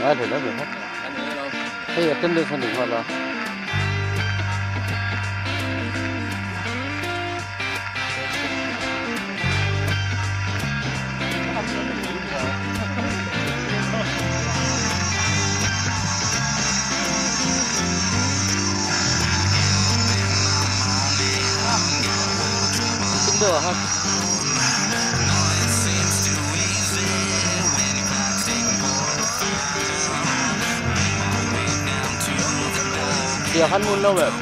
Ngai thei lo ve kha. Hei attendance a ni nghal a. Tiang han ngun lo em?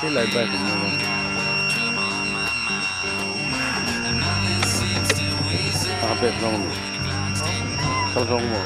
Helai bike awm lo a a bag rawng a ni kal rawng maw.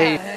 Hei.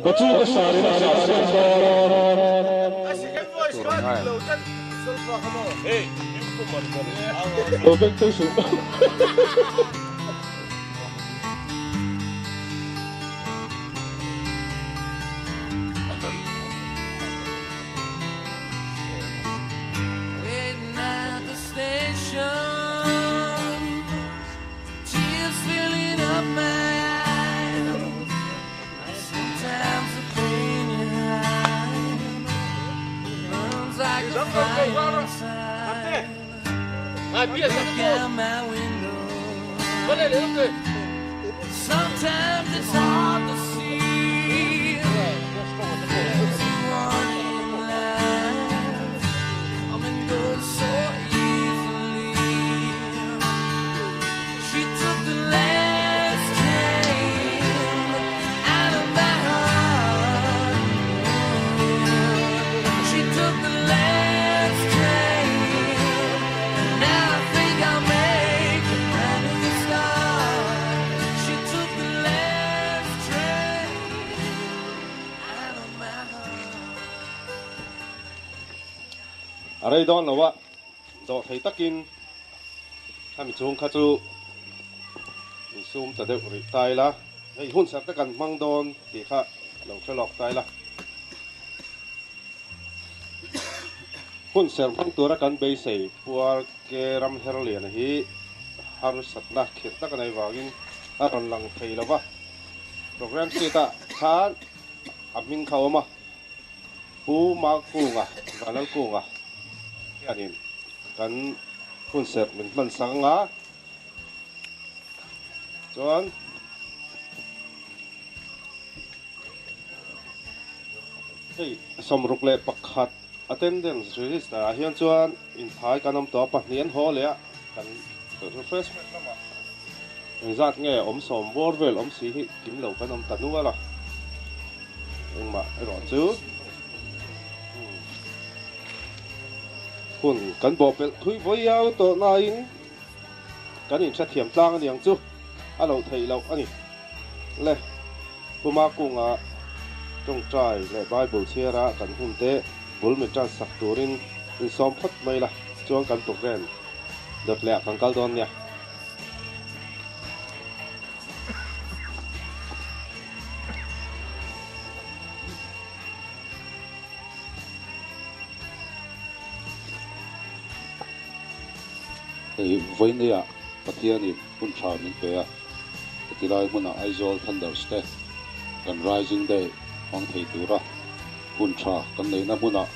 Pachuca sarin a chah siam dawn tur a ngai ang. Lo beng teu suh. A rei dawn lo a, dawhthei takin khami chhung kha chu insum ta deuh rih ta ila, hei hun serh te kan hmang dawn tih kha lo hre lawk ta ila. Hun serh hmang tura kan beisei puar ke ram Herliana hi harsatna khirh tak a nei vangin a rawn lang thei lo va, programme sheet ah khan a hming kha a awm a. Pu Makunga, Vanlalkunga hianin kan hunserh min hman sak anga chuan hei 61 attendance register ah hian chuan inthai kan awm tawh a, pahnih an haw leh a, kan refreshment lamah engzat nge awm sawm bawr vel awm si hi kim lo kan awm ta nual a. Engmah erawh chu hun kan bawhpelh thui vawi au tawh nain kan inhrethiam tlang a niang chu a loh theih loh a ni. Le, Puma kunga tawngtai leh Bible chhiara kan hun te bul min tan sak turin insawm phawt mai la, chuan kan programme dawt leh ah kan kal dawn nia. Hei vawinia Pathianin hun tha min pe a, heti lai hmunah Aizawl Thunders te kan Rising Day hmang thei tura hun tha kan neihna hmunah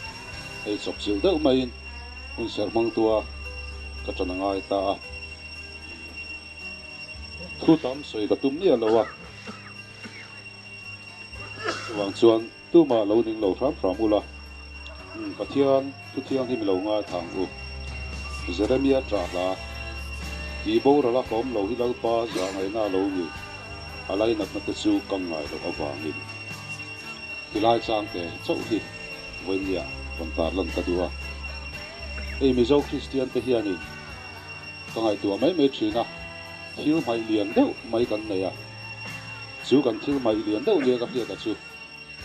hei chawpchilh deuh maiin hun serh hmangtua ka ṭan a ngai ta a. Thu tam sawi ka tum miah lo a, chuvang chuan tumah lo ning lo hram hram ula, umm Pathian thu thianghlim lo ngai thang u. Jeremia ṭah hla, Tih boral a kawm lo hi Lalpa zah ngaihna a lo ni, a lainatna te chu ka ngai loh avangin. Tilai changte chauh hi vawinia rawn tarlan ka duh a, hei Mizo Kristian te hianin, Ka ngaihtuah mai mai thin a, thil hmaih lian deuh mai kan nei a. Chu kan thil hmaih lian deuh nia ka hriat a chu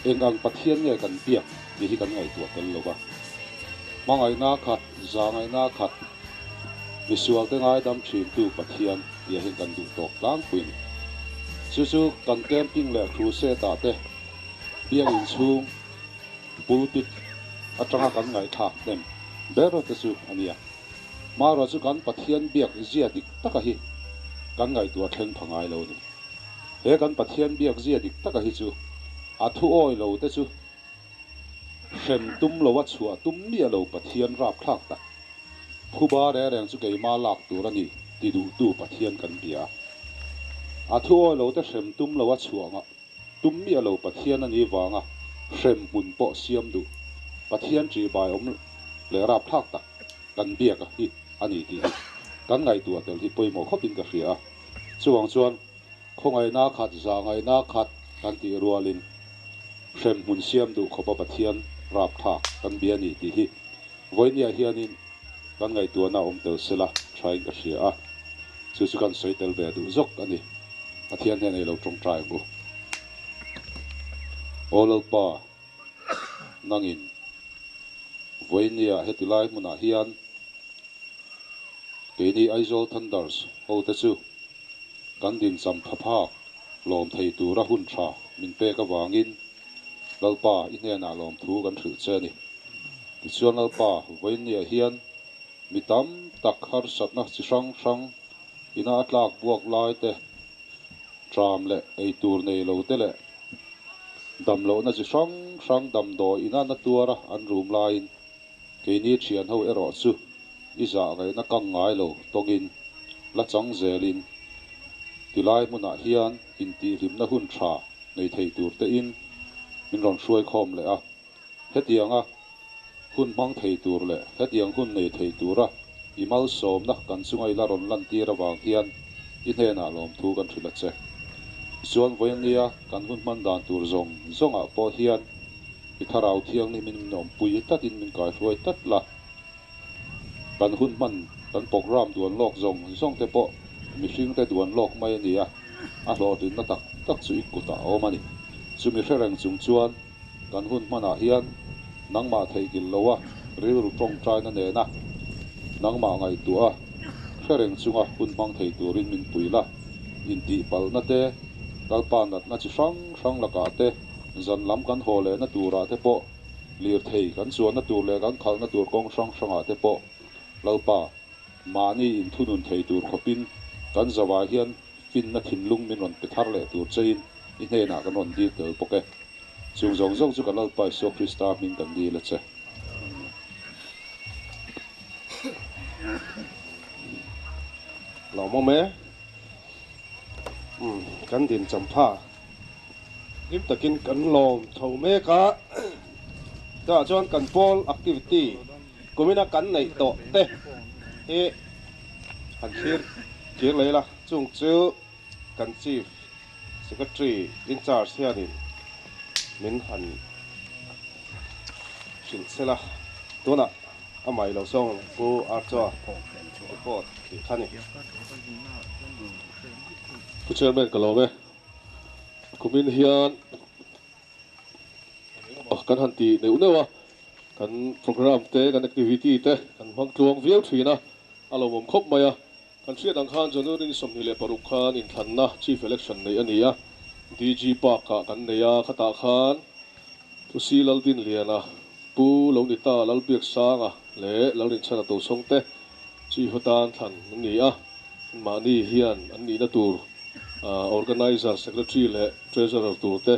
eng ang Pathian nge kan biak tih hi kan ngaihtuah tel lo va. Hmangaihna khat, zahngaihna khat, misualte ngaidam thintu Pathian tih ah hian kan duh tawk tlangpui a ni. Chu chu kan camping leh crusade ah te biak inchhung pulpit atanga kan ngaihthlak hnem ber te chu a nia. Hmarawh chu kan Pathian biak zia dik taka hi kan ngaihtuah thleng pha ngai lo a ni. He kan Pathian biak zia dik taka hi chu a thu awi lo te chu hrem tum lo a chhuah tum miah lo Pathian rapthlak tak. Phuba reng reng chu keima lak tur a ni ti duhtu Pathian kan bia a. A thu awi lo te hrem tum lo a chhuah ngah Tum miah lo Pathian a nih vanga hrem hmun pawh siam duh Pathian ṭihbai awm leh rapthlak tak kan biak a hi a ni tih hi kan ngaihtuah tel hi pawimawh khawpin ka hria a. Chuvang chuan khawngaihna khat, zahngaihna khat kan tih rualin hrem hmun siam duh khawpa Pathian rapthlak kan bia a ni tih hi vawinia hianin kan ngaihtuahna awm tel sela thain ka hria a. Chu chu kan sawi tel ve duh zawk a ni. Pathian hian ei lo tawngtai ang u. Aw Lalpa, nangin vawinia heti lai hmunah hian keini Aizawl Thunders hote chu kan dincham tha phak lawm thei tura hun tha min pek avangin Lalpa i hnenah lawmthu kan hrilh che a ni. Tichuan Lalpa, vawinia hian mi tam tak harsatna chi hrang hrang ina a tlak buak lai te, tram leh eitur nei lo te leh damlohna chi hrang hrang damdawi ina na tuara an rum laiin keini thian ho erawh chu i zah ngaihna kang ngai lo tawngin la chang zelin tilai hmunah hian intihhlimna hun tha nei thei tur tein min rawn hruai khawm leh a. Hetianga hun hmang thei tur leh hetiang hun nei thei tura i malsawmna kan chunga i la rawn lantir avang hian i hnenah lawmthu kan hrilh a che. Tichuan vawinia kan hun hman dan tur zawng zawngah pawh hian i thlarau thianghlimin min awmpui tlatin min kaihruai tlat la. Kan hun hman kan programme duan lawk zawng zawng te pawh mihringte duan lawk mai a ni a, a hlawhtlinna tak tak chu i kutah a awm a ni. Chumi hre reng chung chuan kan hun hmanah hian nangmah theihkilh loa rilru tawngtaina nena nangmah ngaihtuah a hre reng chunga hun hmang thei turin min pui la, intihpalhna te, Lalpa natna chi hrang hrang lakah te, zan lam kan haw lehna turah te pawh Lirthei kan chuanna tur leh kan khalhna tur kawng hrang hrangah te pawh Lalpa mahni inthunun thei tur khawpin kan zavai hian finna thinlung min rawn pe thar leh tur chein i hnenah kan rawn dil tel bawk e. Chung zawng zawng chu kan Lalpa Isua Krista hming kan dil a che. Amen. Lawmawm e. Umm kan din champha. Hlim takin kan lawm tho mek a, chutah chuan kan pawl activity kumina kan neih tawh te hi han thlir kir leh ila, chung chu kan Chief Secretary in charge hianin min han hrilh sela, tunah amah ilo sawng Pu Archua report tih kha a ni. Pu Chairman ka lawm e. Kumin hian kan han ti neuh neuh a, kan programme te, kan activity te kan hmang tluang viau thin a, a lawmawm khawp mai a. Kan hriat ang khan January ni 26 khan inthlanna Chief Election neih a ni a, DG Park-ah kan nei a, khatah khan Pu Si Laldinliana, Pu Lonita Lalbiaksanga leh Lalrinchhana Tosawng te Chief atan thlan an ni a, mahni hian an nihna tur Organiser, Secretary leh Treasurer tur te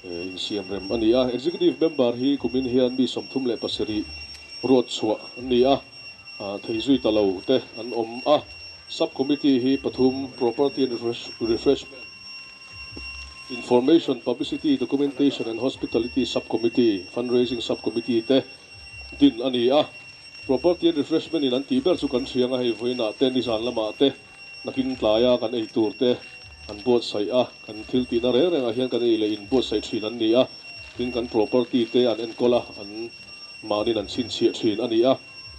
insiam rem a ni a. Executive Member hi kumin hian mi 37 ruat chhuah an ni a, thei zui ta lo te an awm a. Sub Committee hi pathum, Property and Refreshment, Information, Publicity, Documentation and Hospitality Sub Committee, Fundraising Sub Committee te din a ni a. Property and Refreshment in an tih ber chu kan hriang a, hei vawiinah te nizan lamah te Nakin tlaia kan ei tur te an buatsaih a, kan thil tihna reng rengah hian kan ei leh in buatsaih thin an ni a, tin kan property te an enkawl a, an mahnin an chhinchhiah thin a ni a,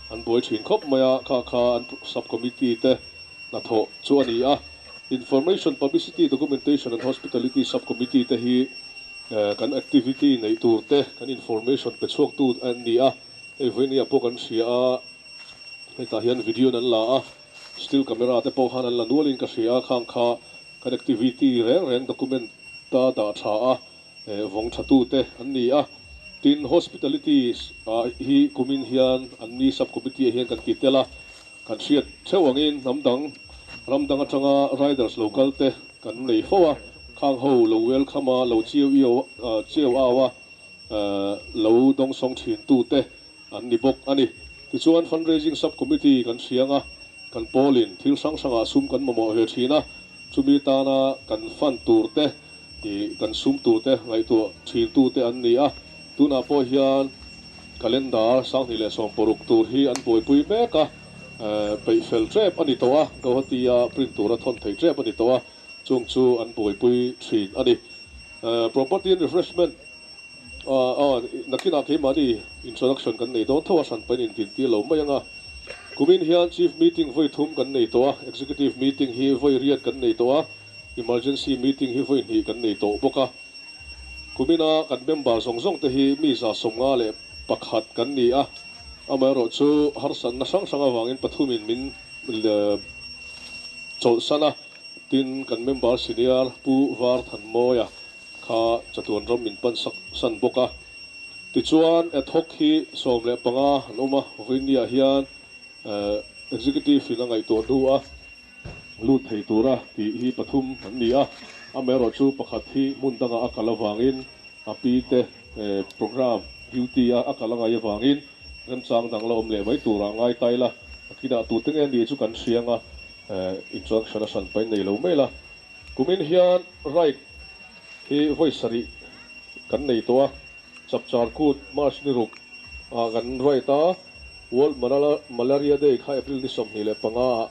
an buai thin khawp mai a, kha kha an sub committee te hnathawh chu a ni a. Information, Publicity, Documentation and Hospitality sub committee te hi kan activity neih tur te kan information pe chhuaktu an ni a, hei vawinia pawh kan hria a. Hetah hian video in an la a, still camera te pawh khan an la nualin ka hria a, khang kha kan activity reng reng document a dah tha a, vawng tha tu te an ni a. Tin, hospitality hi kumin hian an ni sub committee ah hian kan ti tel a, kan hriat theuh angin hnam dang ram dang atanga riders lo kal te kan nei fo a, khang ho lo welcome a, lo chiu chiu au a, lo dawngsawng thin tu te an ni bawk a ni. Tichuan Fundraising Sub-Committee kan hriang a, kan pawlin thil hrang hrangah sum kan mamawh ve thin a, chumi tana kan fund tur te, ih kan sum tur te ngaihtuah thin tu te an ni a. Tunah pawh hian calendar 2016 tur hi an buaipui mek a, peih fel tep a ni tawh a, Guwahati-a print tura thawn theih tep a ni tawh a, chung chu an buaipui thin a ni. Property and Refreshment. Aw, nakinah keimahni introduction kan nei dawn tho a, hran pahin intintir lo mai ang a. Kumin hian Chief Meeting vawi thum kan nei tawh a, Executive Meeting hi vawi riat kan nei tawh a, Emergency Meeting hi vawi hnih kan nei tawh bawk a. Kumina kan member zawng zawng te hi mi 151 kan ni a, amaherawhchu harsatna hrang hrang avangin pathumin min chawlhsan a, tin kan member senior Pu Var Thanmawia kha chatuan ram min pan sak san bawk a. Tichuan ad hoc hi 15 an awm a, vawinia hian Executive in a ngaihtuah hnu a lut thei tura tih hi pathum an ni a, amaherawhchu pakhat hi hmun dangah a kal avangin a pi te programme duty a a kal a ngaih avangin remchang dang la awm leh mai turah ngai ta ila, a kinah tute nge ni chu kan hria anga introduction a hran pahin nei lo mai la. Kumin hian ride hi vawi sarih kan nei tawh a, Chapchar Kut March ni ruk ah kan ride a, World Malaria Day kha April ni 25 ah,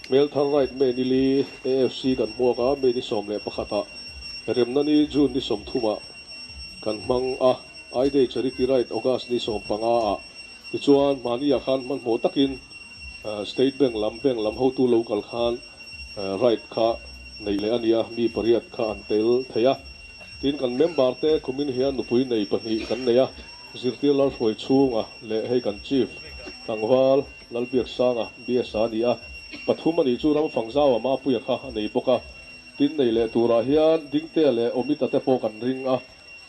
Hmelthar ride May ni li AFC kan hmuak a, May ni 11 ah, Remna ni June ni 30 ah kan hmang a, I Day Charity Ride August ni 15 ah. Tichuan hmani ah khan hmanhmawh takin State Bank lam bank lam hotu lo kal khan ride kha neih leh a nia, mi pariat kha an tel thei a. Tin kan member te kumin hian nupui nei pahnih kan nei a, zirtir Lalhruai chhunga leh hei kan Chief tlangval Lalbiaksanga BSA a ni a, pathum a nih chu Ramfangzaua Mapuia kha a nei bawk a. Tin nei leh turah hian Dingtea leh Omita te pawh kan ring a,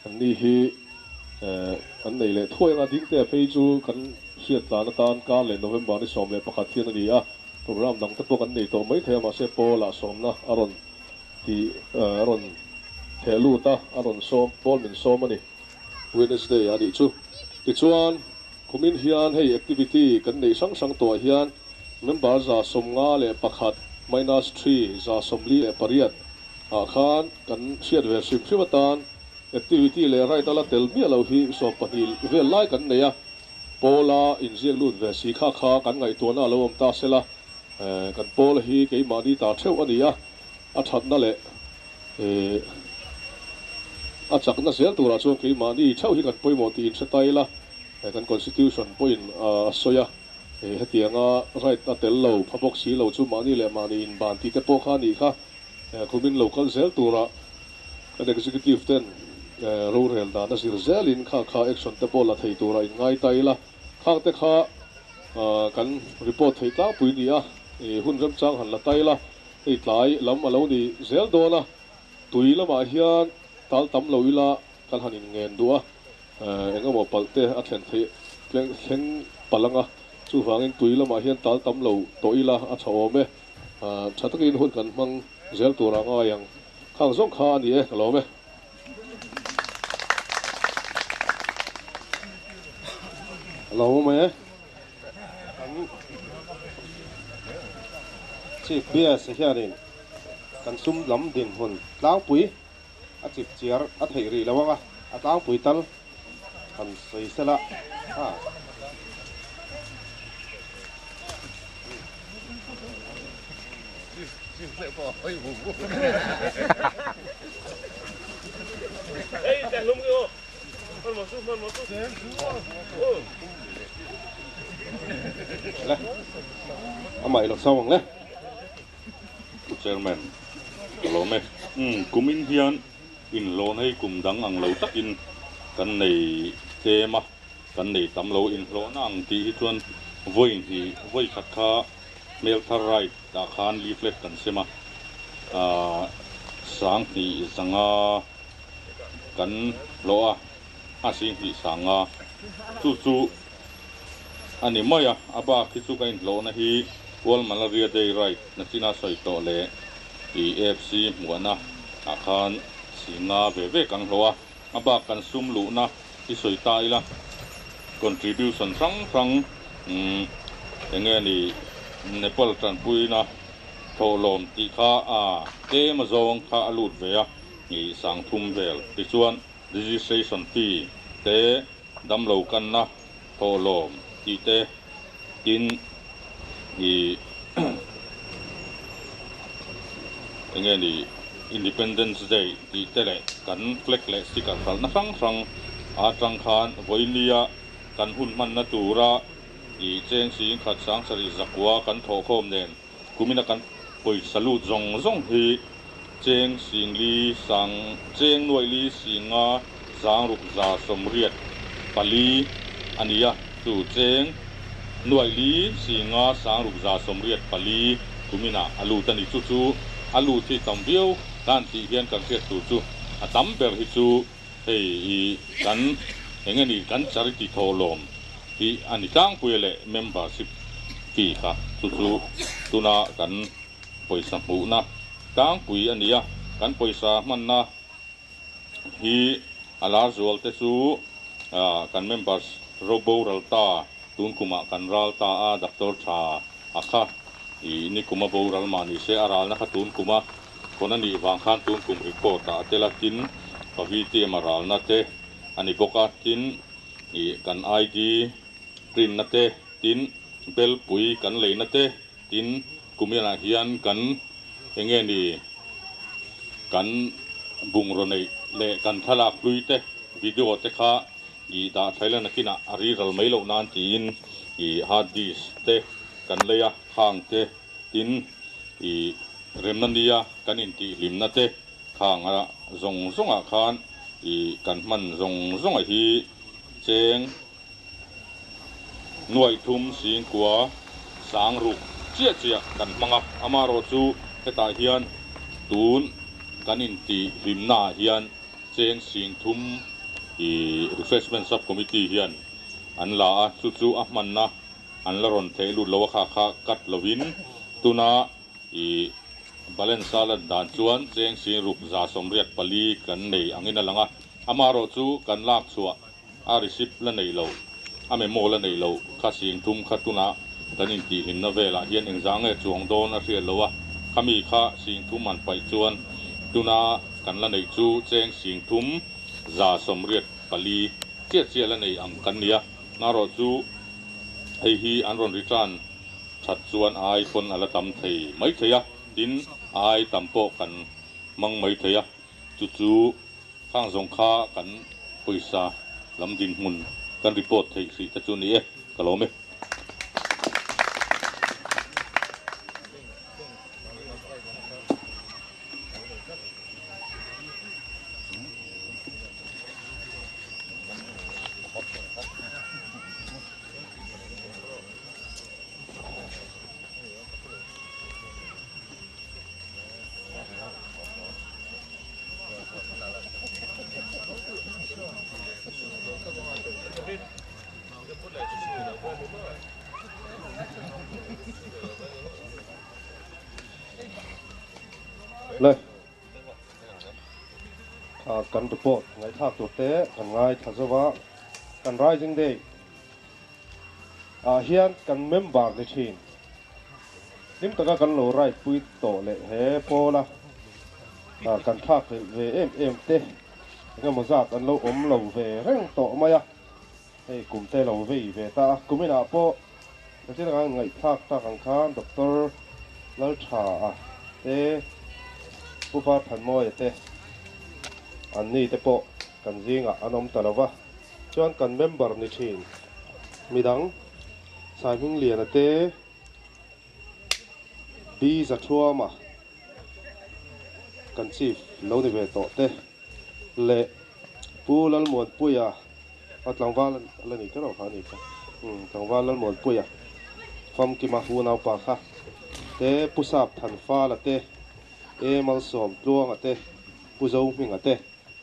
An ni hi an nei leh thuai anga Dingtea phei chu kan hriat tlan atan kar leh November ni 11 hian a ni a, programme dang te pawh kan nei tawh mai thei a, mahse Paul-ah sawmna a rawn ti a rawn theh lut a, a rawn sawm Paul min sawm a ni. Wednesday a nih chu. Tichuan, kumin hian hei activity kan neih hrang hrang tawhah hian member 151 minus 3 148 ah khan kan hriat ve hrim hrim atan activity leh ride a la tel miah lo hi 12 vel lai kan nei a, Paula inziak lut ve si kha kha kan ngaihtuahna a lo awm ta sela, kan Paula hi keimahni ta theuh a ni a, a thatna leh a chakna zel turah chuan keimahni theuh hi kan pawimawh tih inhre ta ila, kan constitution pawhin a sawi a. Hetianga right a tel lo pha bawk si lo chu mahni leh mahni inban tih te pawh kha a nih kha. Kumin lo kal zel tura kan executive ten rorel dan a zir zelin kha kha action te pawh la thei tura inngai ta ila, khang te kha kan report theih tlangpui ni a, hun remchang han la ta ila, hei tlai lam a lo ni zel dawn a, tui lamah hian tal tam lo ila kan han inngen duh a. Engemaw palh te a thlen theih thleng palh anga, chuvangin tui lamah hian tal tam lo tawh ila a tha awm e. Tha takin hun kan hmang zel tur a ngai ang. Khang zawng kha a ni e, ka lawm e. A lawm e. Kan Chief Bias hianin kan sum lam dinhmun tlangpui a chip chiar a theih rih lo anga a tlangpui tal han sawi sela a. Le amah i lo sau ang le. Pu Chairman, ka lawm e. Umm, kumin hian inhlawhna hi kum dang ang lo takin kan nei tlem a, kan nei tam lo. Inhlawhna ang tih hi chuan vawi hnih, vawi khat kha Hmelthar Ride ah khan leaflet kan sem a, aah 2500 kan hlawh a, a 2500 chu chu a ni mai a, a bak hi chu ka inhlawhna hi World Malaria Day Ride nachina sawi tawh leh i AFC hmuahna ah khan 50 ve ve kan hlawh a, a bak kan sum luhna i sawi ta ila contribution hrang hrang eng nge ni Nepal tanpuina thawhlawm tih kha a tlem a zawng kha a lut ve a i 3000 vel tichuan registration fee te damlo kanna thawhlawm tih te tin i eng nge ni Independence Day tih te leh kan flag leh sticker hralhna hrang hrang atang khan vawinia kan hun hmanna tura i cheng sing khat 7900 kan thawhkhawm nen kumina kan pawisa lut zawng zawng hi cheng sing li sang cheng nuai li singa 684 a ni a, chu cheng nuaih li singa 6684 kuminah a lut a ni. Chu chu a lut hi tam viau kan tih hian kan hriat tur chu a tam ber hi chu hei i kan eng nge ni kan charity thawhlawm hi a ni tlangpui a leh membership fee kha chu chu tuna kan pawisa hmuhna tlangpui a ni a, kan pawisa hmanna hi a lar zual te chu kan members ro boral ta tun kumah kan ral ta a, doctor tha a kha i nikuma boral mah ni se a ralna kha tun kuma khawn a nih vang khan tun kum record ah a tel a, tin Pavitiam a ralna te a ni bawk a, tin i kan ID print na te, tin belpui kan leina te. Tin, kumianah hian kan eng nge ni kan bungraw neih leh kan thlalak hlui te, video te kha i dah thaila nakinah a riral mai loh nan tiin i hard disk te kan lei a, khang te, tin i remna nia kan intihhlimna te khang a zawng zawngah khan i kan hman zawng zawnga hi cheng Nuaih thum singkua sang ruk chiah chiah kan hmang a, amaherawh chu hetah hian tun kan intih hlimnaah hian cheng sing thum i Refreshment Sub Committee hian an la a, chu chu a hmanna an la rawn theih lut lo a, kha kha cut lovin tuna i balance a lan dan chuan cheng sing ruk 184 kan nei angin a lang a, amaherawh chu kan lak chhuah A receipt la neih loh, a memo la neih loh kha sing thum kha tunah kan intihhlimna velah hian engzah nge chuang dawn a hriat loh a, khami kha sing thum an paih chuan tuna kan la neih chu cheng sing thum 184 chiah chiah la nei ang kan ni a, ngarawh chu hei hi an rawn return that chuan ai pawn a la tam thei mai thei a, tin ai tam pawh kan hmang mai thei a, chu chu Khang zawng kha kan pawisa lam dinhmun kan report theih hrih te chu ni e, ka lawm e. Le kha kan report ngaihthlak tur te kan ngaithla zo va, kan Rising Day ah hian kan member ni thin. Hlim taka kan lo ride pui tawh leh he pawla kan thlak hlelh ve em em te engemaw zat an lo awm lo ve reng tawh mai a, hei kum te lo vei ve ta a, kuminah pawh nachin anga ngaihthlak tak ang khan Doctor Laltha-a te Pu Varthanmawia te an ni te pawh kan zingah an awm ta lo va, chuan kan member ni thin midang Saihmingliana te Pi Zathuama kan chief lo ni ve tawh te leh Pu Lalmuanpuia a tlangval la ni kher kha a ni kha tlangval Lalmuanpuia famkima unaupa kha te Pu Sap Thanfala te E Malsawm Tluanga te Pu Zohminga te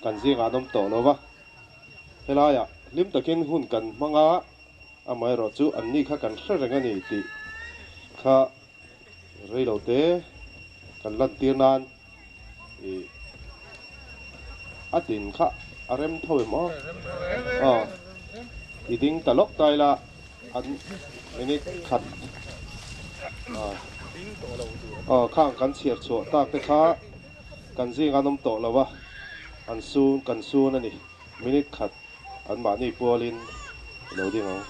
kan zingah an awm tawh lo va helaiah hlim takin hun kan hmang a. Amaherawh chu anni kha kan hre reng a ni tih kha reilo te kan lantir nan ih a din kha a rem tho em aw? Aw i ding ta lawk ta ila an minute khat aw khang kan chhiar chhuah tak te kha kan zing an awm tawh lo a an sun kan sun a ni minute khat. Anmahni pualin i lo ding ang.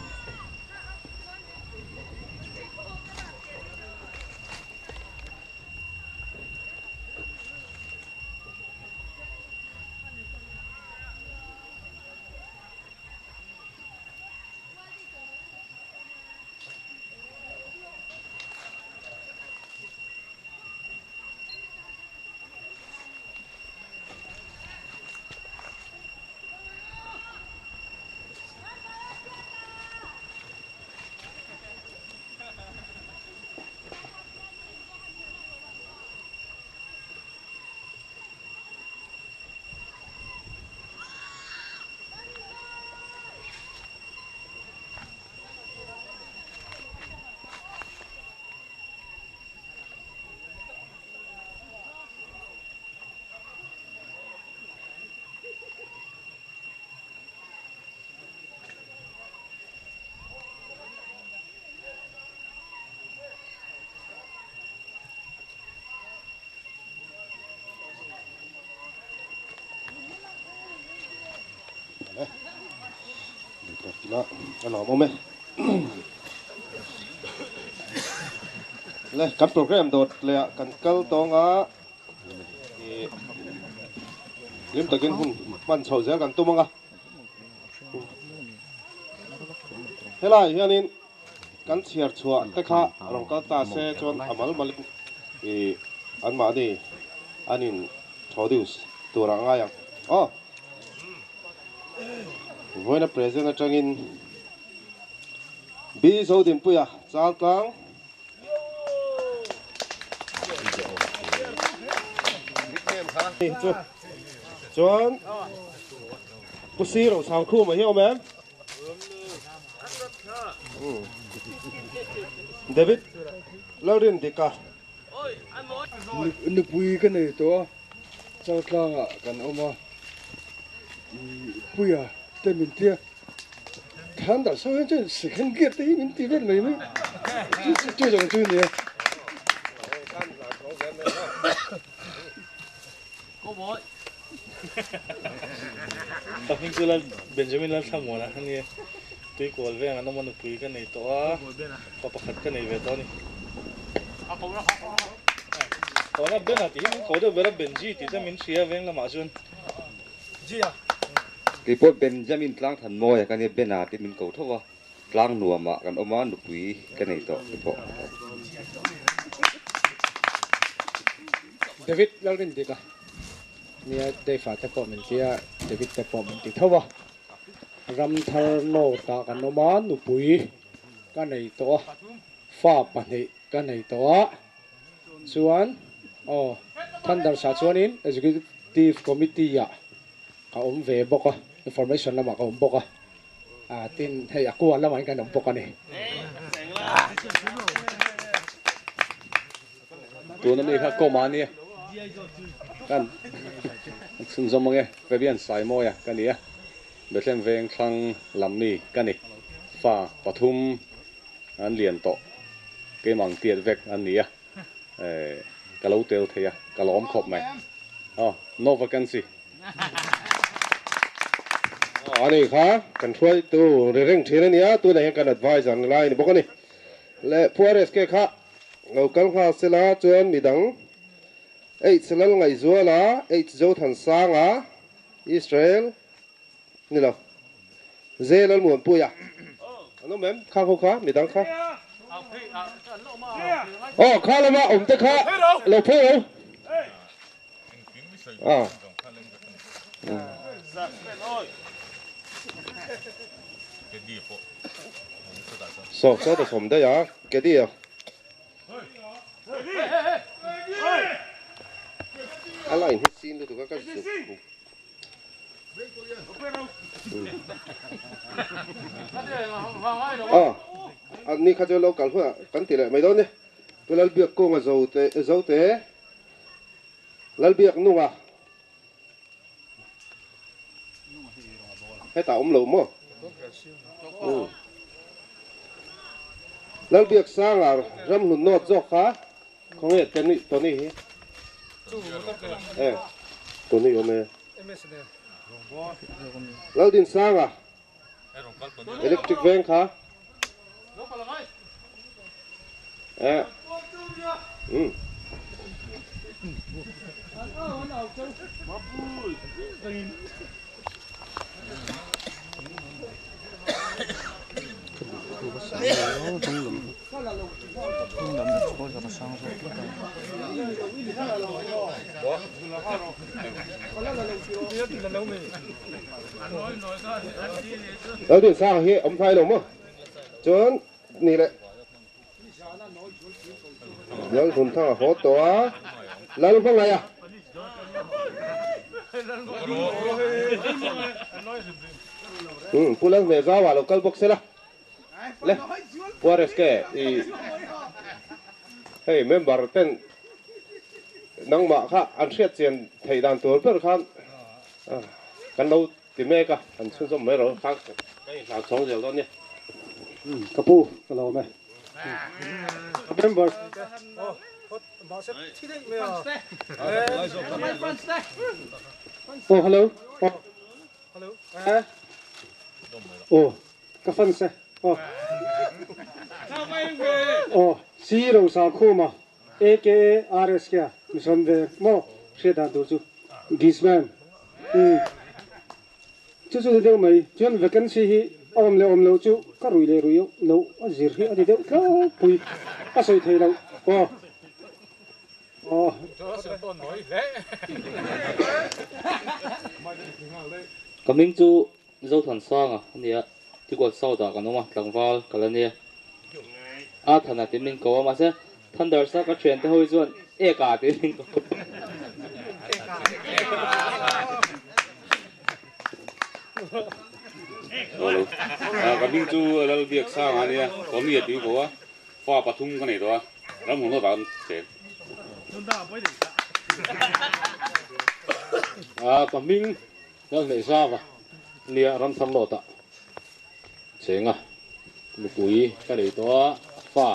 Le duhtawk ila a lawmawm e. Le kan program dawt leh ah kan kal tawng a ih hlim takin hun hman chhoh zel kan tum ang a. Helai hianin kan chhiar chhuah te kha rawn kal ta se chuan a mal malin ih anmahni an in introduce tur a ngai ang. Aw. Vawiina present atangin B Zodinpuia Chaltlang Chuan Pu Si Rosangkhuma hi a awm em? David Lalrindika. Nupui ka nei tawh a, Chaltlangah kan awm a, Puia te min tia than dah sawi hian chuan second gear te hi min ti vel mai mai chu zawng chu nia. Ka hming chu Lal Benjamin Lalthlamuana a nia, Tuikual veng an awm a nupui ka nei tawh a, pa pakhat ka nei ve tawh a ni. Tawna Ben a tih hi min ko deuh ber a, Benji tih te min hria veng lamah chuan. Kei pawh Benjamin Tlangthanmawia ka nia, Ben-a tih min ko tho a, tlang nuamah kan awm a, nupui ka nei tawh te pawh. David Lalrindika nia Dave-a te pawh min tia, David te pawh min ti tho a, Ramthar North-ah kan awm a, nupui ka nei tawh a, fa pahnih ka nei tawh a, chuan aw Thunders-ah chuanin Executive Committee-ah ka awm ve bawk a, information lamah ka awm bawk a, ah tin hei a kual lamah hian kan awm bawk a ni. Tuna mi kha kawm a nia kan chhunzawm ange Fabian Saimawia ka ni a, Bethlehem veng thlang lam mi ka ni, fa pathum an lian tawh keimah ang tiat vek an ni a, ka lo tel thei a ka lawm khawp mai aw no vacancy. Aw ani kha kan hruaitu ri reng thin a nia, tunah hian kan adviser ni lai a ni bawk a ni. Leh Pu RSK kha lo kal nghal sela chuan midang H Lalngaihzuala, H Zothansanga, Israel ni lo, J Lalmuanpuia an awm em? Kha ho kha midang kha. Aw kha lama awm te kha lo phei lo. Ah. Saw saw ta sawm daih a, Kedi a. A line hi sin lutuk a ka zuk. Ah, ni kha chu lo kal hunah kan ti leh mai dawn ni. Pu Lalbiakkunga Zote Zote Lalbiaknunga hetah awm lo maw? Lalbiaksanga ramhlun nawt zawk kha khawnge Tony Tony hi e Tony awm e Laldinsanga Electric veng kha e um Laldinsanga hi awm hlai lo maw? Chuan ni leh Lalhunthanga haw tawh a, Lalhmangaih a. Pu Lalhmehzauah lo kal bawk se la. Le Pu RSK i hei member ten nangmah kha an hriat chian theih dan tur ber khan kan lo ti mek a, an chhunzawm mai rawh kha ka inhlau chhawng zel dawn nia. Ka pu ka lo awm e. Member Oh hello. Oh. Aw ka fans e aw. Aw si Rosa Khuma aka RSK a mi sawn ve maw hriat dan tur chu Gisman umm chu chu ni deuh mai chuan vacancy hi a awm leh awm loh chu ka rui leh rui loh a zir hi a ni deuh tlangpui a sawi thei loh aw. Ka hming chu Zothansanga a ni a, Tikual South ah kan awm a, tlangval ka la nia. A Thana tih min ko a, mahse Thunders a ka thiante ho hi chuan Eka tih min ko. Hello, ka hming chu Lalbiaksanga a nia, Tommy a tih ko a. Fa pathum ka nei tawh a, ram hmun vak an cheng. A ka hming Lalhneih Zava nia ram thar lawt ah cheng a, nupui ka nei tawh a, fa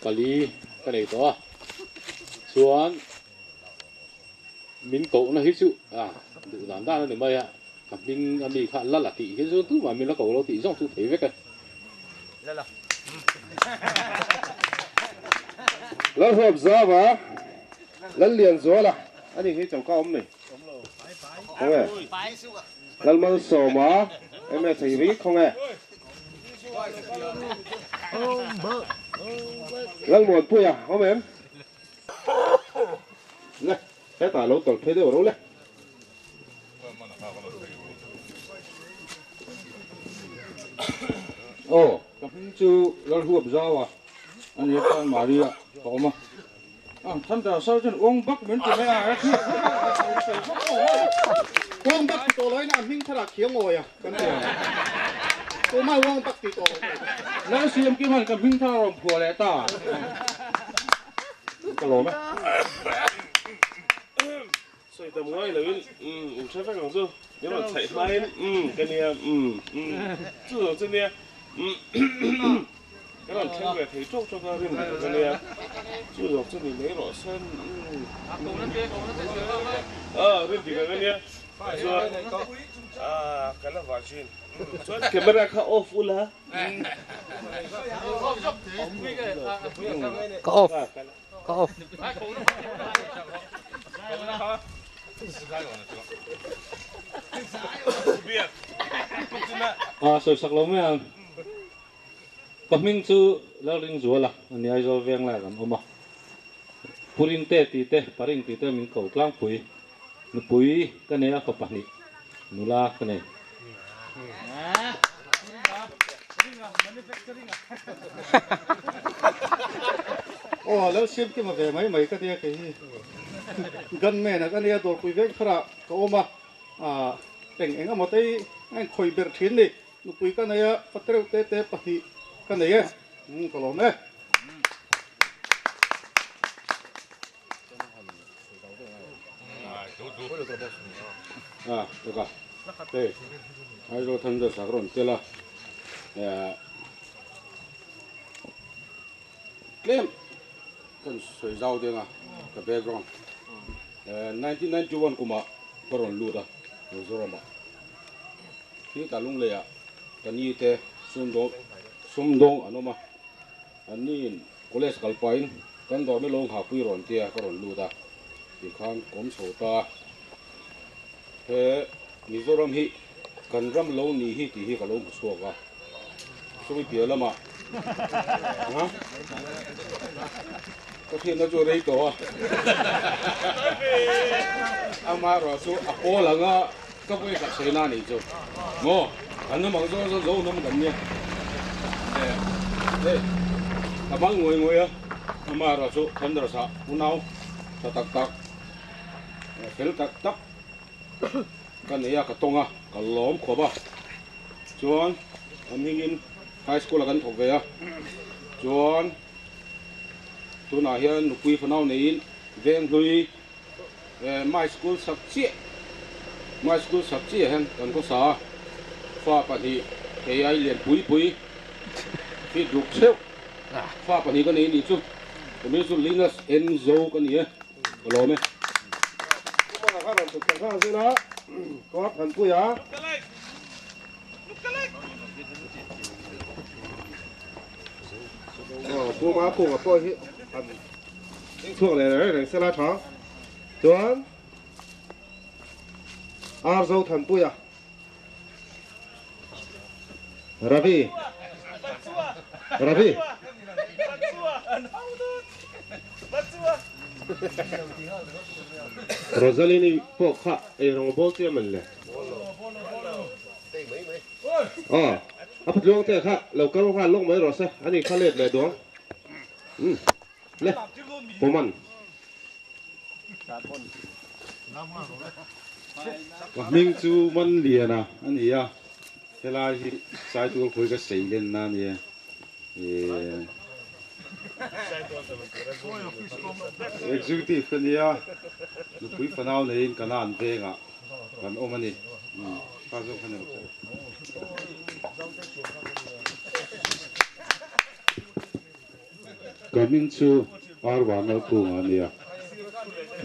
pali ka nei tawh a, chuan min kohna hi chu duh dan dan a ni mai a, Ka hming a mi kha Lala tih hi chu tumah min la ko lo tih zawng chu thei vek e. Lala. Lalhuap Zava, Lallianzuala a ni hi choka awm ni. Khawnge? Lalmalsawma, MS hi ri khawnge? Lalmuanpuia awm em? Le, hetah lo tawlh phei deuh ro le. Aw, ka hming chu Lalhuap Zau a, a ni a khan Maria ka awm a. Ang Thunder Sergeant Uang Bak min ti mai a, Uang Bak ti tawh loin a hming thar ah khiang awi a kan ti a, tumah Uang Bak ti tawh lo. Lal Siam Kim han ka hming thar a rawn phuah leh ta. Ka lawm e. Sawi tam ngai loin umm in hre vek ang chu min rawn chhaih hmain umm ka nia umm umm chu zawng chu nia umm ka rawn thleng ve thei tawk tawk a rin dik ka nia chu zawng chu ni mai rawh sen umm ah rin dik ka nia chuan ah ka la virgin chuan camera kha off ula ka off Ka off. A sawi sak lo mai ang. Ka hming chu Lalringzuala a ni Aizawl veng lai kan awm a. Puringte tih te, Paring tih te min ko tlangpui. Nupui ka nei a, fa pahnih nula ka nei. Aw Lalsiam Kima ve mai mai ka nia kei hi gunman a ka nia dawrpui veng tharah ka awm a, eng eng emaw te hi a inkhawih ber thin ni, nupui ka nei a, fa tereuh te te pahnih ka nei e, ka lawm e. A taka hei Aizawl Thunder sak rawn tel a tlem kan sawi zau deng a ka background 1991 kumah ka rawn lut a Mizoramah khi ta lungleiah ka ni te sumdawng sumdawng an awm a an niin College kal pahin kan dawr ni lo nghahpui rawn tia ka rawn lut a tikhan kawm chho ta he Mizoram hi kan ram lo ni hi tih hi ka lo hmu chhuak a chumi piah lamah ha ka hriatna chu a rei tawh a amaherawh chu a pawl anga ka vawi khat sawi na a nih chu maw kan awm ang zawng zawng zo hnam kan nia hei ka hmang ngawi ngawi a amaherawh chu Thunders ah unau tha tak tak fel tak tak ka nei a ka tawng a ka lawm khawp a chuan a hmingin high school ah kan thawk ve a chuan tunah hian nupui fanau neiin Venghlui My school sak chiah My school sak chiah hian kan khawsa a, fa pahnih kei ai lian pui pui hi duk theuh fa pahnih ka nei nih chu ka hming chu Linus Enzo ka ni e ka lawm e. Kumara kha rawn tuk tak nghal zela Kawr Thanpuia. Aw Pu Makunga pawh hi han chhuak leh reng reng sela tha. Chuan Ar Zothanpuia Ravi Ravi Rosalini pawh kha eirawng bawl chiam an le. Aw, a phatluang te kha lo kal nghal lawk mai rawh se, ani kha let leh duang. Umm, le, pawman. Ka hming chu Manliana a ni a, helai hi Saitual khawi ka sei lenna a ni e. Executive ka nia, nupui fanau neiin Kanan vengah kan awm a ni. Kha zawk kha ni lo. Ka hming chu Arva Nalkunga a nia,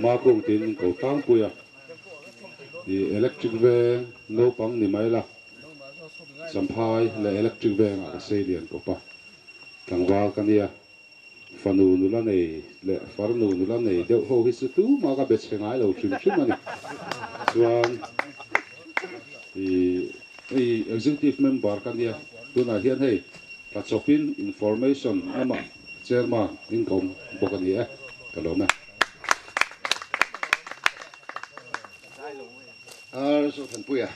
Makung tiin min ko tlangpui a, i electric veng naupang ni mai la, Champhai leh electric vengah ka sei lian kawp a, tlangval ka nia, fanu nula nei leh farnu nula nei deuh ho hi chu tumah ka be chhe ngai lo hrim hrim a ni. Chuan i hei executive member ka nia, tunah hian hei Tla chawpin information lamah chairman in ka awm bawk a ni e, ka lawm e. Ar Zothanpuia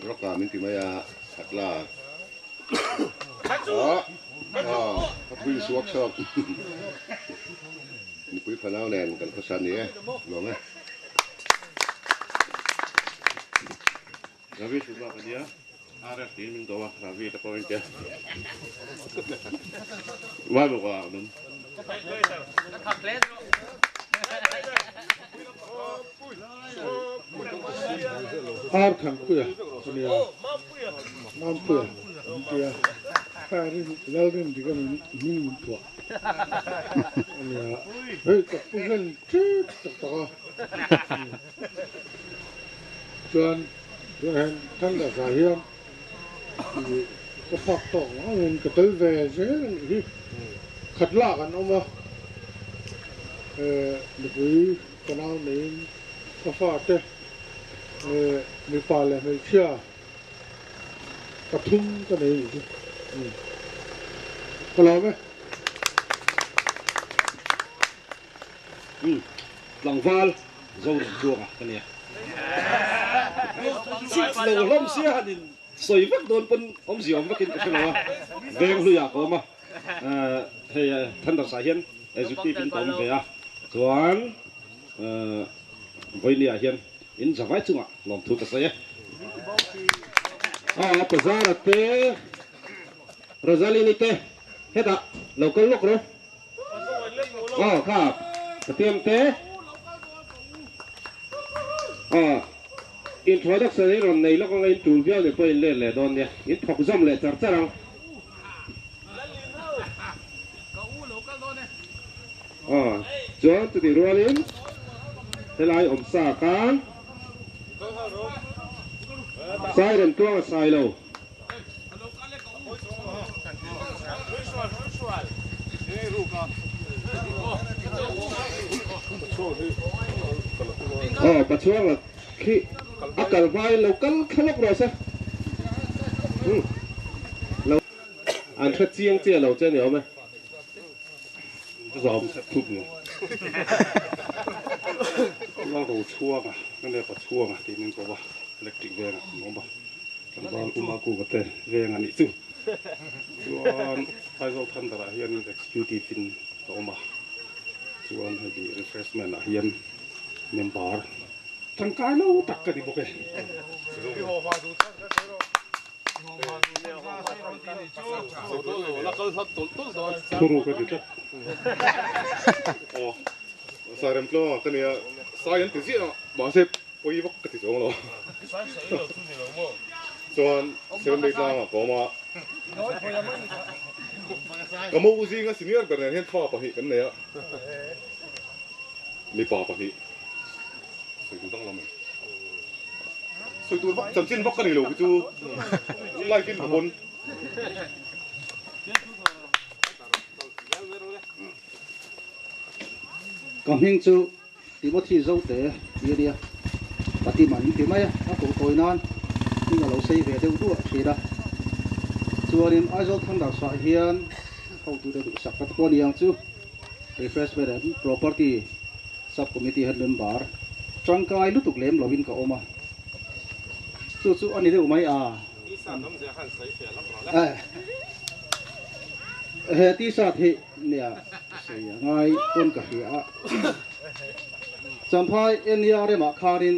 Rock-a min ti mai a, Khatla ah ah Prince Workshop mipui fanau nen kan khawsa a ni e, lawm e. Ravi Shukla ka nia, RF tiin min ko a, Ravi te pawh in tia. Vai bawk a num. Ar Thanpuia ka nia, Mampuia an tia, kha rin Lalrin dik a min hming min phuah a nia, hei ka pu hian tep tak tak a. Chuan tunah hian Thangdasa hian ih ka phak tawk ang angin ka tel ve zel a nih hi. Khat lak an awm a, eh nupui ka nau neiin ka fate eh mipa leh hmeichhia pathum ka nei a nih chu. Ka lawm e. Umm tlangval zo lam tluanga ka nia. Chih lo hlawm sia han in sawi vak dawn pawn awmzia awm vakin ka hre lo a, veng hluiah ka awm a, hei Thunders ah hian executive in ka awm ve a, chuan vawinia hian in zavai chungah lawmthu ka sawi e. Aw Pazara te Rosalini te hetah lo kal lawk rawh. Aw kha Pathian te aw introduction hi rawn nei lawk anga in tul viau ni pawh in let leh dawn nia in thawk zawm leh char char ang. Aw chuan chutih rualin helai awm sa khan siren tluang a sai lo. Aw Pachuanga khi a kal hmain lo kal thla lawk rawh se. Umm lo an hre chiang chiah lo che ni awm e. Zawm sep thup ni. Lal Rochhuanga ka nia Pachuanga tih min ko va electric vengah an awm a. Tlangval Uma Kuva te veng a nih chu. Chuan Aizawl Thunder ah hian executive in ka awm a, chuan hei refreshment ah hian member tangkai lo tak ka ni bawk e. Thuru ka ti tlat. Aw, Sairemtluanga ka nia, Sai an ti ziah a, mahse Pawi vak ka ti chuang lo. Chuan Seven tlangah ka awm a. Ka mo zinga senior ber nen hian fa pahnih kan nei a. Mipa pahnih. Sawi duh dang lo mai. Sawi tur vak chanchin vak ka nei lo khi chu live in ka pawn. Ka hming chu Timothy Zote tih a nia, Fatima min ti mai a, a koh tawi nan hming a lo sei ve deuh duah thin a. Chuanin Aizawl Thunders-ah hian hotute duhsak ka ti pawh a ni ang chu, Refreshment and Property Sub Committee hian member tangkai lutuk lem lovin ka awm a, chu chu a ni deuh mai a. He t-shirt hi nia sawi a ngai pawn ka hria a, Champhai NERM ah khanin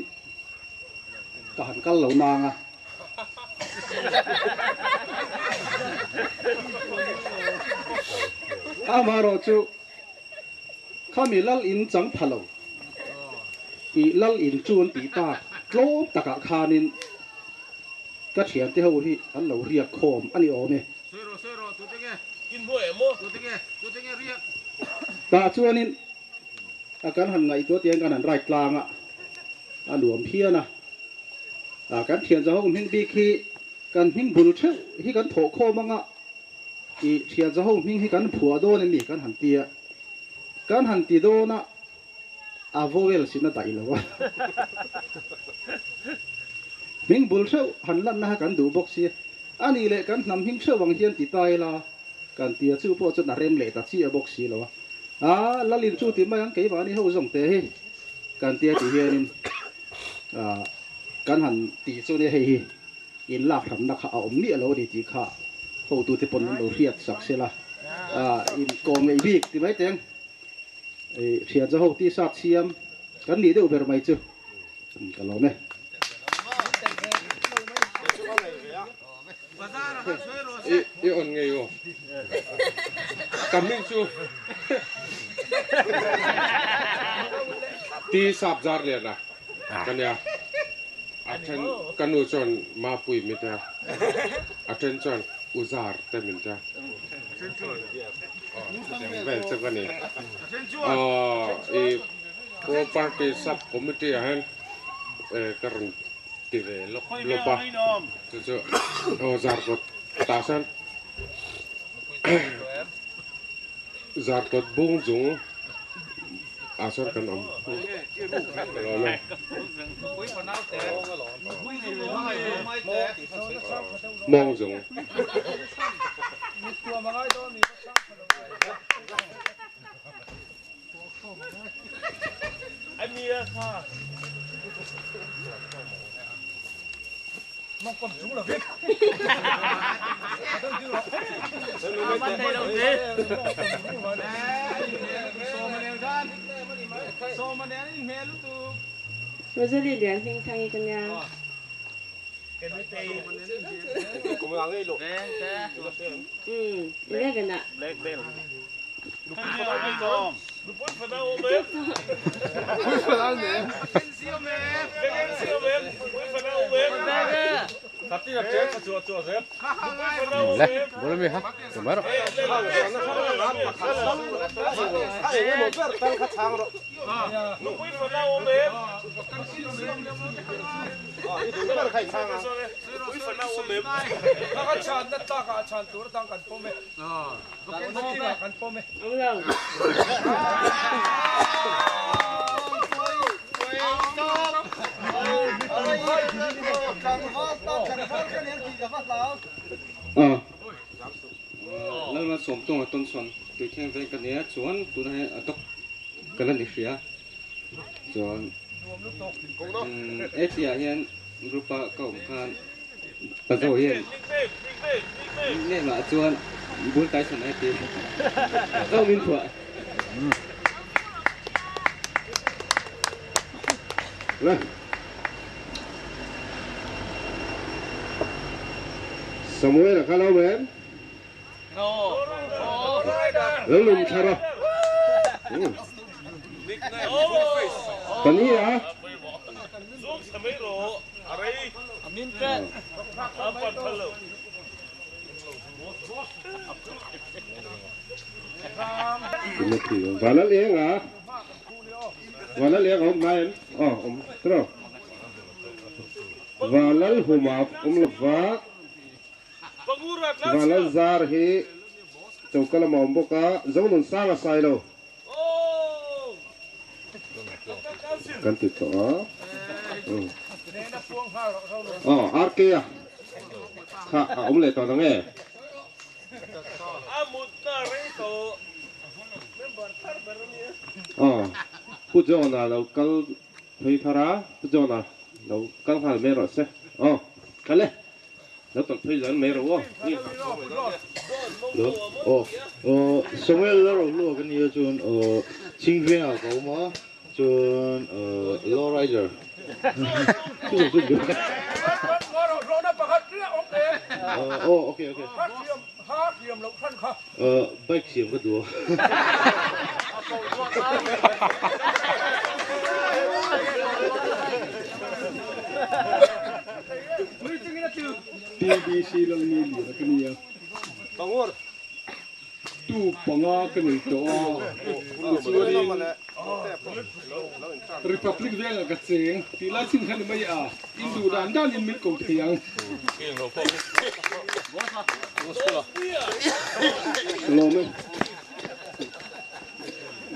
ka han kal lo nang a. Amaherawhchu Khami lal in chang pha lo tih lal in chu an tih tak tlawm takah khanin ka thiante ho hi an lo riak khawm a ni awm e. Tah chuanin a kan han ngaihtuah tiang kan han right tlang a, a nuam phian a. Kan thian za ho hming bik hi kan hming bul theuh hi kan thawh khawm anga I thian za ho hming hi kan phuah dawn em ni kan han ti a, kan han ti dawn a, a vowel sin a daih lo a. Hming bul hreuh han lanna kha kan duh bawk si a, a nih leh kan hnam hming hreuh ang hian ti ta ila kan ti a, chu pawh chuan a rem leh ta chiah bawk si lo a. A Lalin chu ti mai ang keimahni ho zawng te hi kan tia ti hianin kan han ti chu nia hei hi. In lak hramna kha a awm miah lo a ni tih kha hotute pawn an lo hriat sak se la, in kawm ngeih bik ti mai teng thian za ho t-shirt siam kan nih deuh ber mai chu ka lawm e. I on ngei aw ka hming chu t-shirt zar lian a ka nia. A then ka nu chuan Mapui min ti a, a then chuan Uzar te min ti a. Chutiang vel chu ka ni. Aw i Property Sub Committee ah hian ka rawn ti ve lawk lawp a, chu chu aw Zarkawt tah sawn Zarkawt bung chung ah sawn kan awm ka lawm e. Mawng zung. Rosalie Lian hming thang hi ka nia. Umm 11 ah. Lalma sawmtawnga tawn chuan tuithleng veng ka nia chuan tunah hian a dawk ka la ni hria chuan hetia hian group a ka awm khan Pazo hian nickname ah chuan Bull Tyson a ti zo min phuah. Le. Samuel a kal awm em? Lo lum thar a. Kan i a. Vanal eng a Vanal eng a awm ngai em? Aw awm tiraw. Valal huma awm lova Valal zar hi choka lamah awm bawk a, Zonun sang a sai lo. Kan ti tawh a. Aw RK a kha a awm leh tawh nang e. Aw Pu John-a lo kal phei thar a, Pu John-a lo kal nghal mai rawh se. Aw kal e. Lo tawlh phei zan mai rawh aw. Lo aw aw Samuel la ro luak a nia chuan aw Chingvengah ka awm a chuan aw Law Rider chu zawng chu aw okay okay aw bike siam ka duh a. TBC Lalmi Lira ka nia. Tu panga ka nei tawh a, tichuanin Republic vengah ka cheng tih lai chin kha ni mai a, in duh dan danin min ko thei ang. Ka lawm e.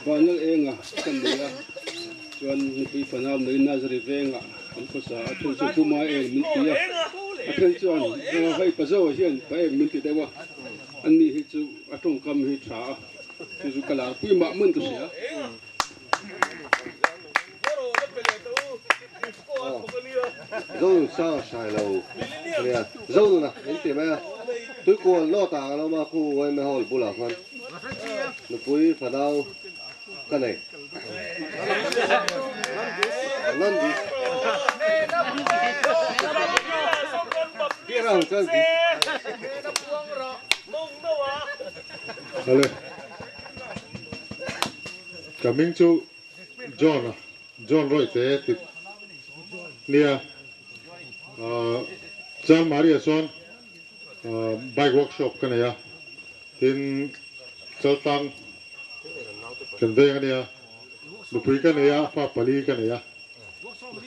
Vanlal enga ka nei a, chuan nupui fanau nei Nazari vengah kan khawsa a, then chuan Puma eng min ti a, a then chuan hei Pazo hian pa eng min ti deuh a, ani hi chu a tawngkam hi tha a, chu chu ka larpui mah hmun ka hria. Zonun sang a hrai lo ania, Zonun a min ti mai a, Tuikual nawt ah kan awm a, khu YMA Hall bulah khuan nupui fanau ka nei. Nandi. Hale. Ka hming chu John a, John Royte tih nia. Chan Maria chuan bike workshop ka nei a, tin Chaltlang kan veng a nia, nupui ka nei a, fa pali ka nei a.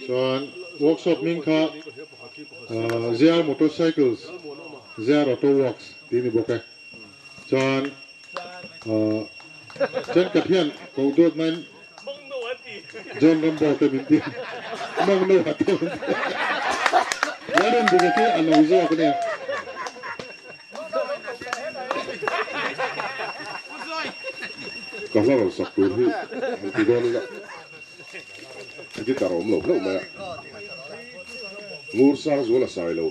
Chuan workshop hming kha ZR Motorcycles, ZR Auto Works tih a ni bawk e. Chuan thenkhat hian ko dawt nain John Rambo te min ti Mangno a te min ti Lalremdika khi a lo zawk a nia. Ka hla rawn sak tur hi han ti dawn ila guitar a awm lo hlauh mai a, Ngur sang zual a sai lo.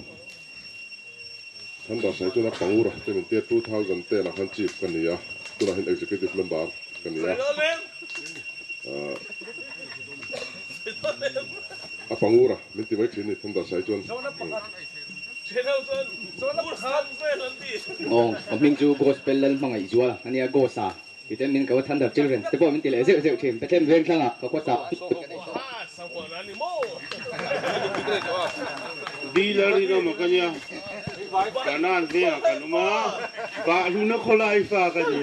Thunder sai chuan a Pangura te min tia 2010 ah khan Chief ka ni a, tunah hian Executive Member ka ni a. A Pangura min ti mai thin ni Thunder sai chuan. Aw, ka hming chu Gospel Lalhmangaih Zual a nia, Gosa. Titen min ko Thunder Children te pawh min ti leh zeuh zeuh thin. Bethlehem veng thlangah ka khawsa Dealer in awm a ka nia, Kanan vengah kan awm a, Bahluna khawlai fa ka ni.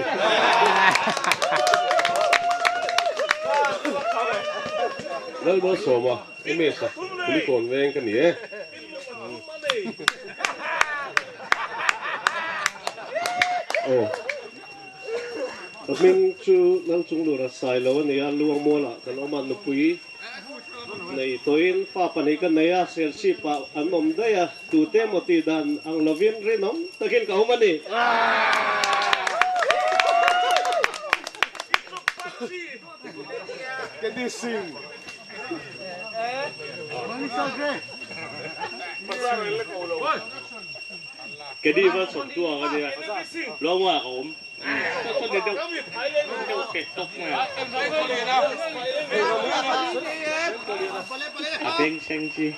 Lalmalsawma, MS-a, Kulikawn veng ka ni e. Aw. Ka hming chu Lalchunglura Sailo a ni a, Luangmualah kan awm a, nupui nei tawhin fa pahnih ka nei a, Serchhip ah an awm daih a, tute emaw tih dan ang lovin rinawm takin ka awm a ni. Kedi va chhawm tu ang a nia, Luangmualah ka awm. A beng thleng chi.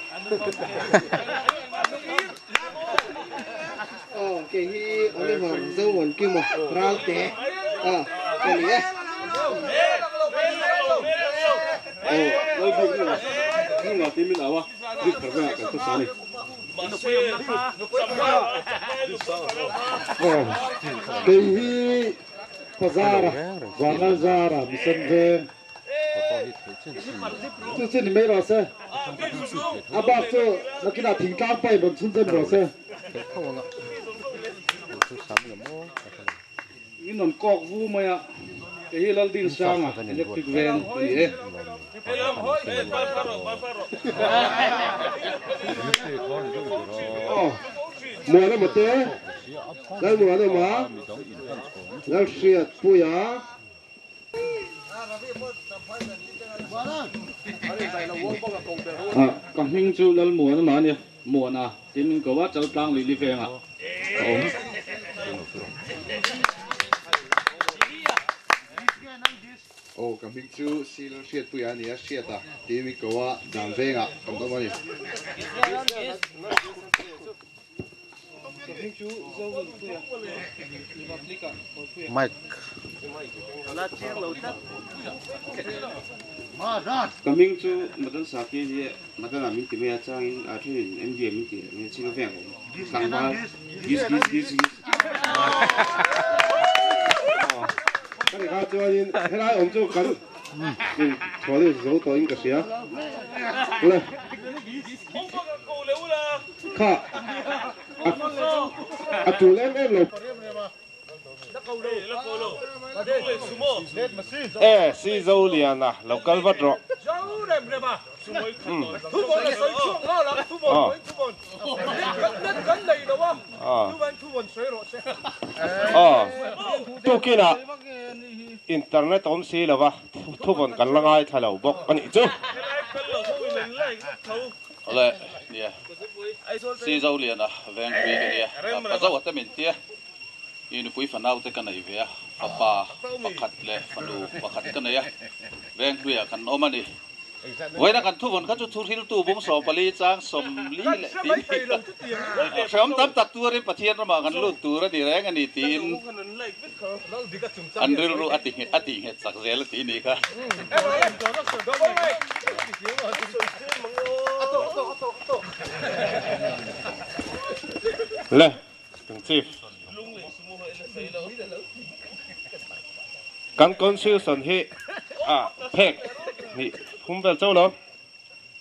Aw kei hi Oliver Zomuan Kima Ralte a ka ni e. Aw Lalbiak hnungah hnungah tih min au a, bik thar vengah kan khawsa a ni. Kei hi Khawzara, Vanlalzara, Mission Veng. Chu chu ni mai rawh se. A bak chu nakinah thingtlang pain rawn chhunzawm rawh se. Min rawn kawk vu mai a, kei hi Laldinsanga electric veng ka ni e. Aw, Muanawma te, Lalmuanawma, Lalhriatpuia. Ka hming chu Lalmuanawma a nia, Muana tiin min ko a, Chaltlang Lili vengah ka awm. Aw, ka hming chu Si Lalhriatpuia a nia, Hriata tiin min ko a, Dan vengah kan awm a ni. Ka hming chu Madan Saki a ni a, Madana min ti mai a, changin a thenin MDA min ti a, chinga veng a awm. Tlangval, gis gis gis gis. Ka ni kha chuanin helai awm chu kan inchhuah zo tawhin ka hria. Le. Kha a tul em em lo. E si zo lian a lo kal vat rawh. Aw tukinah internet awm si lo va thuvawn kan la ngaithla lo bawk a nih chu. Awle, nia. Si Zoliana Vengpui ka nia. Pa Zoa te min tia. I nupui fanau te ka nei ve a, fapa pakhat leh fanu pakhat ka nei a. Vengpuiah kan awm a ni. Vawiina kan thuvawn kha chu thuhriltu bung 14 chang 40 leh tih ni kha. Hrehawm tam tak tuarin Pathian ramah kan lut tur a ni reng a ni tiin an rilru a ti nghet chak zel a tih ni kha. Le, kan chief. Kan constitution hi a phek hnih phum vel chauh lo.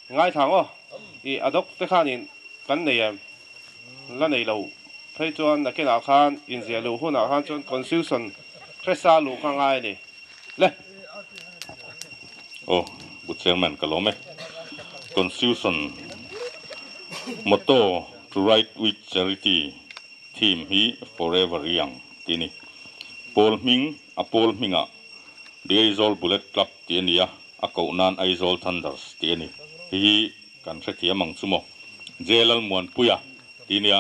Ngaithla ang aw, i adopt te khanin kan nei em? La nei lo phei chuan nakinah khan inziah luh hunah khan chuan constitution hresa luh kha ngai a ni. Le! Aw, Pu Chairman ka lawm e. Constitution motto to write with charity theme hi forever young tih a ni. Pawl hming a pawl hmingah The Aizawl Bullet Club tih a ni a, a koh nan Aizawl Thunders tih a ni. Hei hi kan hrethiam ang chu maw? J Lalmuanpuia tih a nia,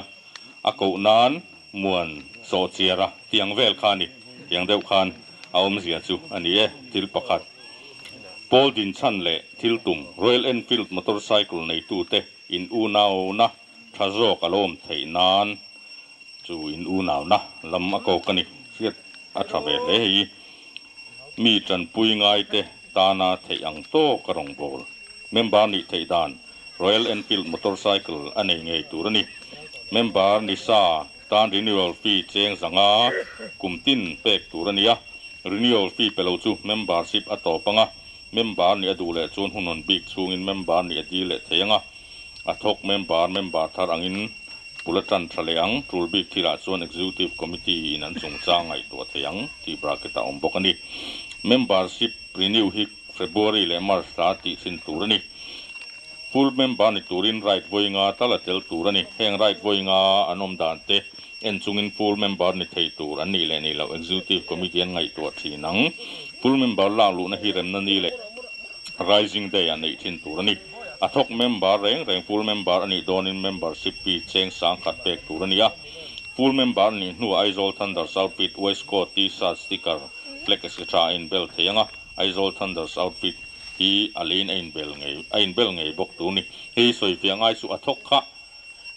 a koh nan Muan Sawhchiara tih ang vel kha a ni. Tiang deuh khan a awmzia chu a ni e. Thil pakhat, Pawl Dinchhan leh thil tum Royal Enfield motorcycle neitute in unauna tha zawk a lo awm theih nan Chu in unauna lam a kawk a ni. Hriat a tha ve hle hei. Mi tanpui ngaite tana theih ang tawk a rawn bawl. Member nih theih dan Royal Enfield motorcycle a nei ngei tur a ni. Member ni sa tan renewal fee cheng zanga kum tin pek tur a ni a. Renewal fee pe lo chu membership a tawp ang a. Member nih a duh leh chuan hun hawn bik chhungin member nih a dil leh thei ang a. A thawk member member thar angin Pula tan tha leh ang, tul bik thilah chuan Executive Committee in an chungchang ngaihtuah thei ang tih bracket ah awm bawk a ni. Membership renew hi February leh March thla tih thin tur a ni. Full member ni turin right vawi nga tal a tel tur a ni. Heng right vawi nga an awm dan te en chungin full member ni thei tur an nih leh nih loh Executive Committee an ngaihtuah thin ang. Full member lak luhna hi remna ni leh Rising Day ah neih thin tur a ni. A thawk member reng reng full member a nih dawnin membership fee cheng sang khat pek tur a ni a. Full member a nih hnuah Aizawl Thunders outfit, waistcoat, T-shirt, sticker, flag etc a inbel thei ang a. Aizawl Thunders outfit hi a leiin a inbel ngei a inbel ngei bawk tur a ni. Hei sawifiah ngai chu a thawk kha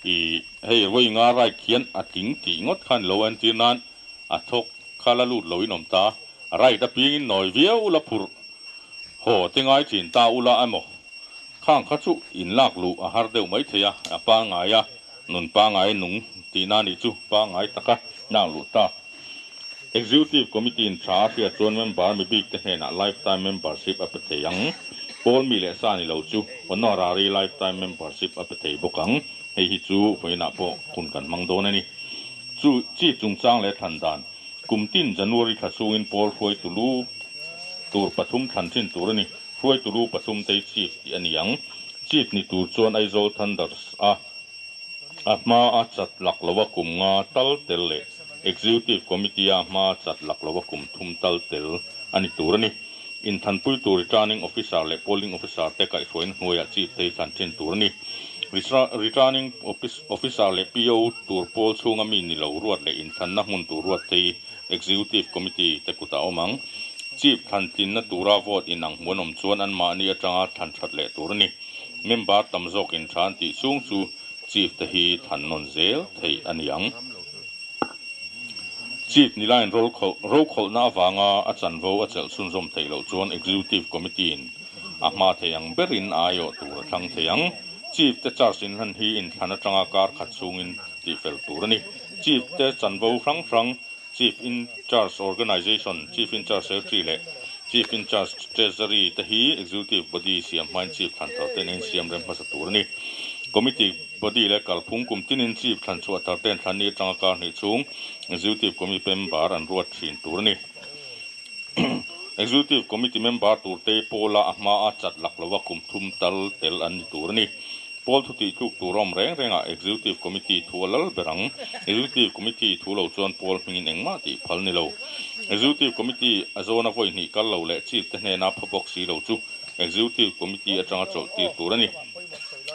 i hei vawi nga right khian a tling tih ngawt kha a ni lo a entir nan a thawk kha la lut loin awm ta. Right apiangin nawi viau la phurh Haw te ngai thin ta ula emaw? Khang kha chu in lak luh a har deuh mai thei a, a pangngai a, nun pangngai nung tihna nih chu pangngai taka lak luh ta. Executive Committee in tha a hriat chuan member mi bik te hnenah lifetime membership a pe thei ang. Pawl mi leh sa ni lo chu Honorary Lifetime Membership a pe thei bawk ang. Hei hi chu vawiinah pawh hun kan hmang dawn a ni. Chu Chief chungchang leh thlan dan, Kum tin January thla chhungin pawl hruaitu lu tur pathum thlan thin tur a ni. Hruaitu lu pathum te hi Chief tih a ni ang. Chief ni tur chuan Aizawl Thunders a A hma a chat lak lo a kum nga tal tel leh Executive Committee a hma a chat lak lo a kum thum tal tel a ni tur a ni. Inthanpui tur Returning Officer leh Polling Officer te kaihhruaina hnuaiah Chief te hi thlan thin tur a ni. Returning Officer leh PO tur pawl chhunga mi ni lo ruat leh inthlanna hmun tur ruat te hi Executive Committee te kutah a awm ang. Chief thlan tlinna tura vote inang hmuh an awm chuan anmahni atanga thlan that leh tur a ni. Member tam zawk in tha an tih chhung chu Chief te hi than nawn zel theih a ni ang. Chief Nilain rokhawlhna avanga a chanvo a chelh chhunzawm theih loh chuan Executive Committee in a hma thei ang berin a aiawh tur a thlang thei ang. Chief te charge inhlan hi inthlan atanga kar khat chhungin tihfel tur a ni. Chief te chanvo hrang hrang Chief in Charge Organisation, Chief in Charge Secretary leh Chief in Charge Treasury te hi Executive Body siam hmain Chief thlan thar ten a insiam rem hmasa tur a ni. Committee Body leh kalphung kum tinin Chief thlan chhuah thar ten thlan ni atanga kar hnih chhung Executive Committee member an ruat thin tur a ni. Executive Committee member tur te pawla a hma a chat lak lova kum thum tal tel an ni tur a ni. Pawl thu tih tluk tur a awm reng rengah Executive Committee thu a lal ber ang. Executive Committee thu lo chuan pawl hmingin engmah tih phal ni lo. Executive Committee a zawna vawi hnih kal lo leh Chief te hnena pha bawk si lo chu Executive Committee atanga chawlh tir tur a ni.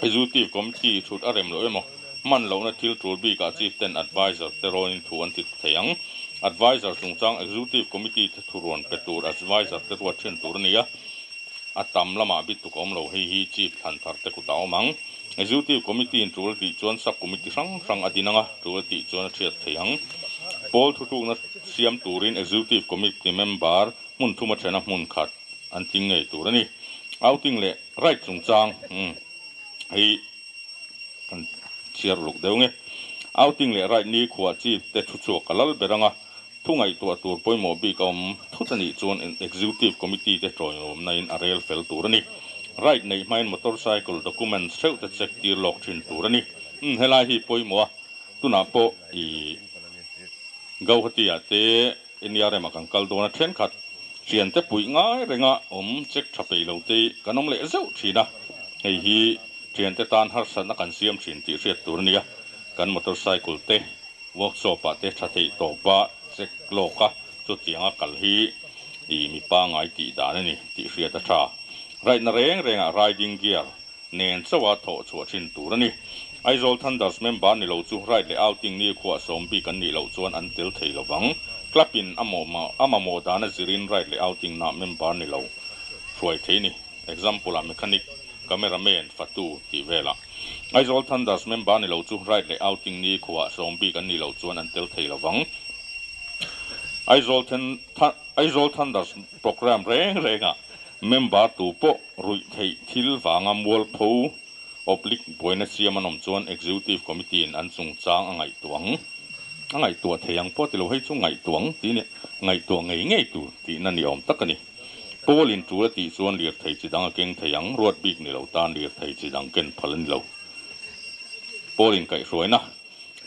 Executive Committee thut a rem loh emaw, hman lohna thil tul bikah Chief ten Adviser te rawnin thu an ti thei ang. Adviser chungchang Executive Committee te thu rawn pe tur Adviser te ruat thin tur a ni a. A tam lamah bit tuk a awm lo, hei hi Chief thlan thar te kutah a awm ang. Executive Committee in tul a tih chuan Sub Committee hrang hrang a din ang a, tul a tih chuan a thiat thei ang. Pawl thutlukna siam turin Executive Committee member hmun thum a then a hmun khat an tling ngei tur a ni. Outing leh Ride chungchang hei kan chhiar luk deuh nge. Outing leh ride ni khuah chief te thu chhuak a lal ber ang a, thu ngaihtuah tur pawimawh bik a awm thut a nih chuan Executive Committee te tawihawmna in a rel fel tur a ni. Ride neih hmain motorcycle documents theuh te check tir lawk thin tur a ni. Umm helai hi pawimawh a, tunah pawh i Gauhati ah te NRM ah kan kal dawn a, thenkhat thiante puih ngai renga awm check tha peih lo te kan awm leh zeuh thin a, hei hi Thiante tan harsatna kan siam thin tih hriat tur a nia, kan motorcycle te workshop ah te tha theih tawpa check lawk a, chutianga kal hi i mi pangai tih dan a ni tih hriat a tha. Ride na reng rengah riding gear nen chauha thawh chhuah thin tur a ni. Aizawl Thunders member ni lo chu ride leh outing ni khuah sawm bik an nih loh chuan an tel thei lovang. Club in a mamawh dan a zirin ride leh outing nah member ni lo hruai thei ni. Example ah mechanic, cameraman, fatu tih velah. Aizawl Thunders member ni lo chu ride leh outing ni khuah sawm bik an nih loh chuan an tel thei lovang. Aizawl Aizawl Thunders program reng rengah member tu pawh ruih theih thil vanga mualpho oblique buaina siam an awm chuan Executive Committee in an chungchang a ngaihtuah ang. A ngaihtuah thei ang pawh ti lo, hei chu ngaihtuah ang tih nia, ngaihtuah ngei ngei tur tihna ni awm tak a ni. Pawl in tul a tih chuan lirthei chi dang a keng thei ang, ruat bik ni lo tan lirthei chi dang ken phal a ni lo. Pawl in kaihhruaina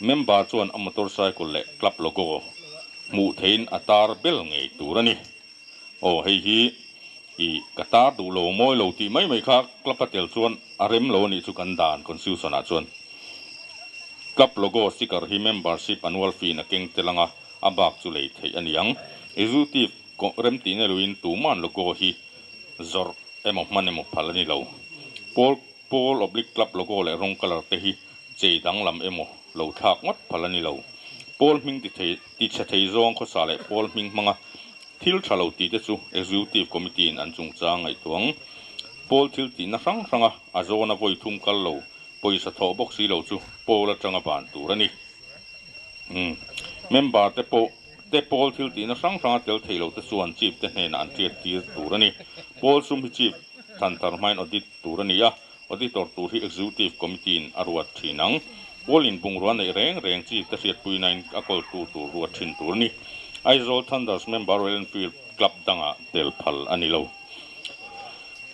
member chuan a motorcycle leh club logo hmuh theihin a tar bel ngei tur a ni. Aw hei hi i ka tar duh lo mawi lo tih mai mai kha club a tel chuan a rem lo a nih chu kan dan constitution ah chuan. Club logo sticker hi membership annual fee in a keng tel ang a, a bak chu lei theih a ni ang. Executive rem tih na loin tuman logo hi zawrh emaw hman emaw phal a ni lo. Pawl pawl oblique club logo leh rawng colour te hi chei danglam emaw lo thlak ngawt phal a ni lo. Pawl hming ti thei ti chhe thei zawng khawsa leh pawl hming hmanga thil tha lo tih te chu Executive Committee in an chungchang ngaihtuang. Pawl thil tihna hrang hranga a zawna vawi thum kal lo pawisa thawh bawk si lo chu pawl atanga ban tur a ni. Umm. Member te pawh te pawl thil tihna hrang hranga tel thei lo te chuan Chief te hnenah an hriat tir tur a ni. Pawl sum hi Chief than thar hmain audit tur a ni a, auditor tur hi Executive Committee in a ruat thin ang. Pawl in bungrua neih reng reng Chief te hriatpuinain a kawltu tur ruat thin tur a ni. Aizawl Thunders member Royal Enfield Club dangah tel phal a ni lo.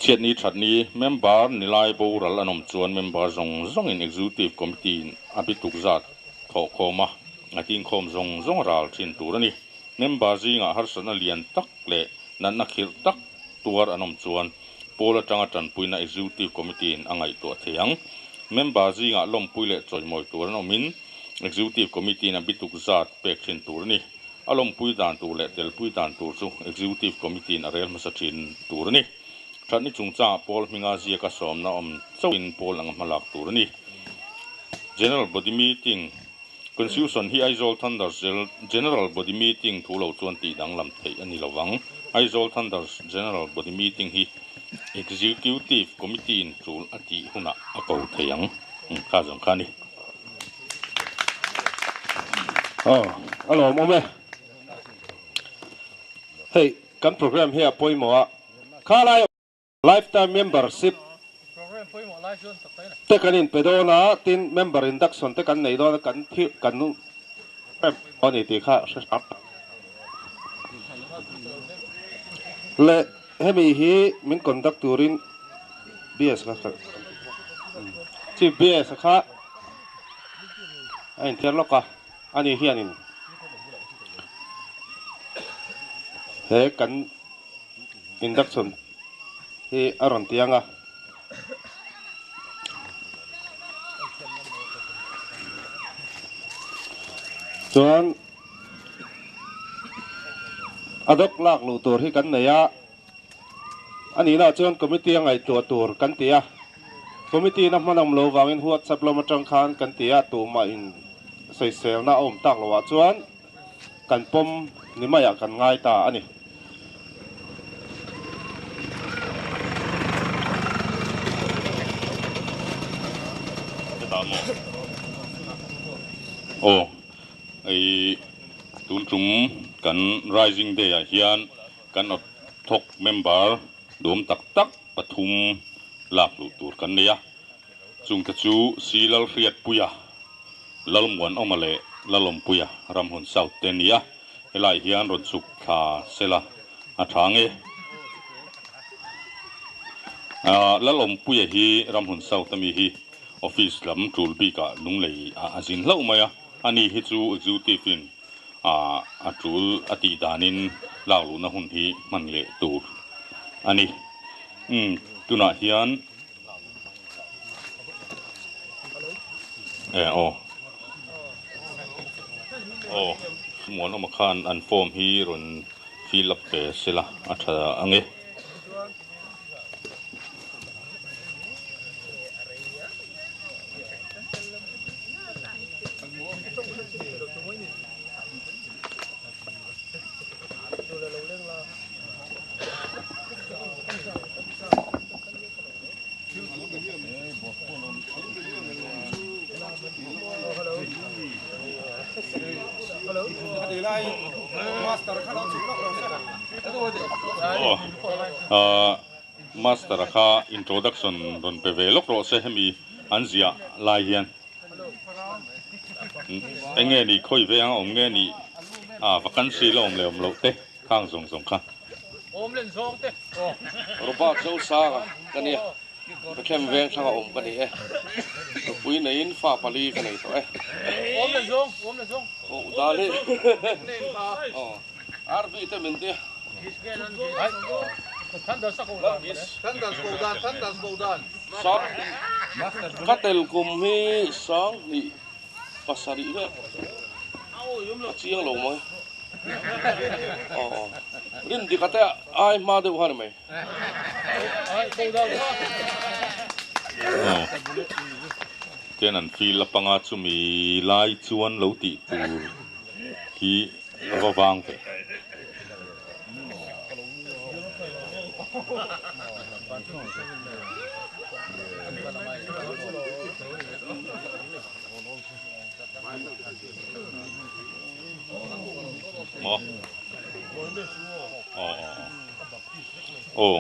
Chhiatni thatni member nilai boral an awm chuan member zawng zawngin Executive Committee in a bituk zat thawhkhawm a, a tinkhawm zawng zawng ral thin tur a ni. Member zingah harsatna lian tak leh natna khirh tak tuar an awm chuan pawl atanga tanpuina Executive Committee in a ngaihtuah thei ang. Member zingah lawmpui leh chawimawi tur an awmin Executive Committee in a bituk zat pek thin tur a ni. A lawmpui dan tur leh telpui dan tur chu Executive Committee in a rel hmasa thin tur a ni. Thatni chungchangah pawl hminga ziaka sawmna awm chauhin pawl anga hmalak tur a ni. General Body Meeting, Constitution hi Aizawl Thunders General Body Meeting thu lo chuan tih danglam theih a ni lovang. Aizawl Thunders General Body Meeting hi Executive Committee in tul a tih hunah a ko thei ang. Kha zawng kha a ni. Aw, a lawmawm e. Hei, kan program hi a pawimawh a, khalai lifetime membership te kan inpe dawn a, tin member induction te kan nei dawn a, kan thil kan program pawimawh a ni tih kha hre hram hram. Le hemi hi min conduct turin BS kha ka Chief BS kha a inthiar lawk a, ani hianin he kan induction hi a rawn ti ang a. Chuan a dawk lak luh tur hi kan nei a, a nihna chuan committee a ngaihtuah tur kan ti a, committee na hman awm lo vangin WhatsApp lam atang khan kan ti a, tumah in sawiselna a awm tak loh ah chuan kan pawm ni maiah kan ngai ta a ni. Aw hei tun tum kan Rising Day ah hian kan thawk member duhawm tak tak pathum lak luh tur kan nei a, chungte chu Si Lalhriatpuia, Lalmuanawma leh Lalawmpuia Ramhun South te nia, helai hian rawn chhuk thla sela a tha nge. Lalawmpuia hi Ramhun South ami hi office lam tul bikah lunglei ah a zin hlauh mai a, ani hi chu executive in a tul a tih danin lak luhna hun hi hman leh tur a ni. Umm tunah hian e aw aw Muanawma khan an form hi rawn fill up ve sela a tha ang e. Master-a kha introduction rawn pe ve lawk rawh se hemi an ziah lai hian. Eng nge ni khawi ve ang a awm nge ni a vacancy la awm leh awm loh te khang zawng zawng kha. Robert Zosanga ka nia, Bethlehem veng thlanga awm ka ni e. Nupui neiin fa pali ka nei tawh e. Aw dal hi aw RB te min ti. Ka tel kum hi 2007 vel a chiang lo mai. Aw rin dik ate ai hma deuh kha ni mai. Aw ten an feel a panga chumi lai chuan lo tih tur hi a va vang ve. Maw? Aw aw aw.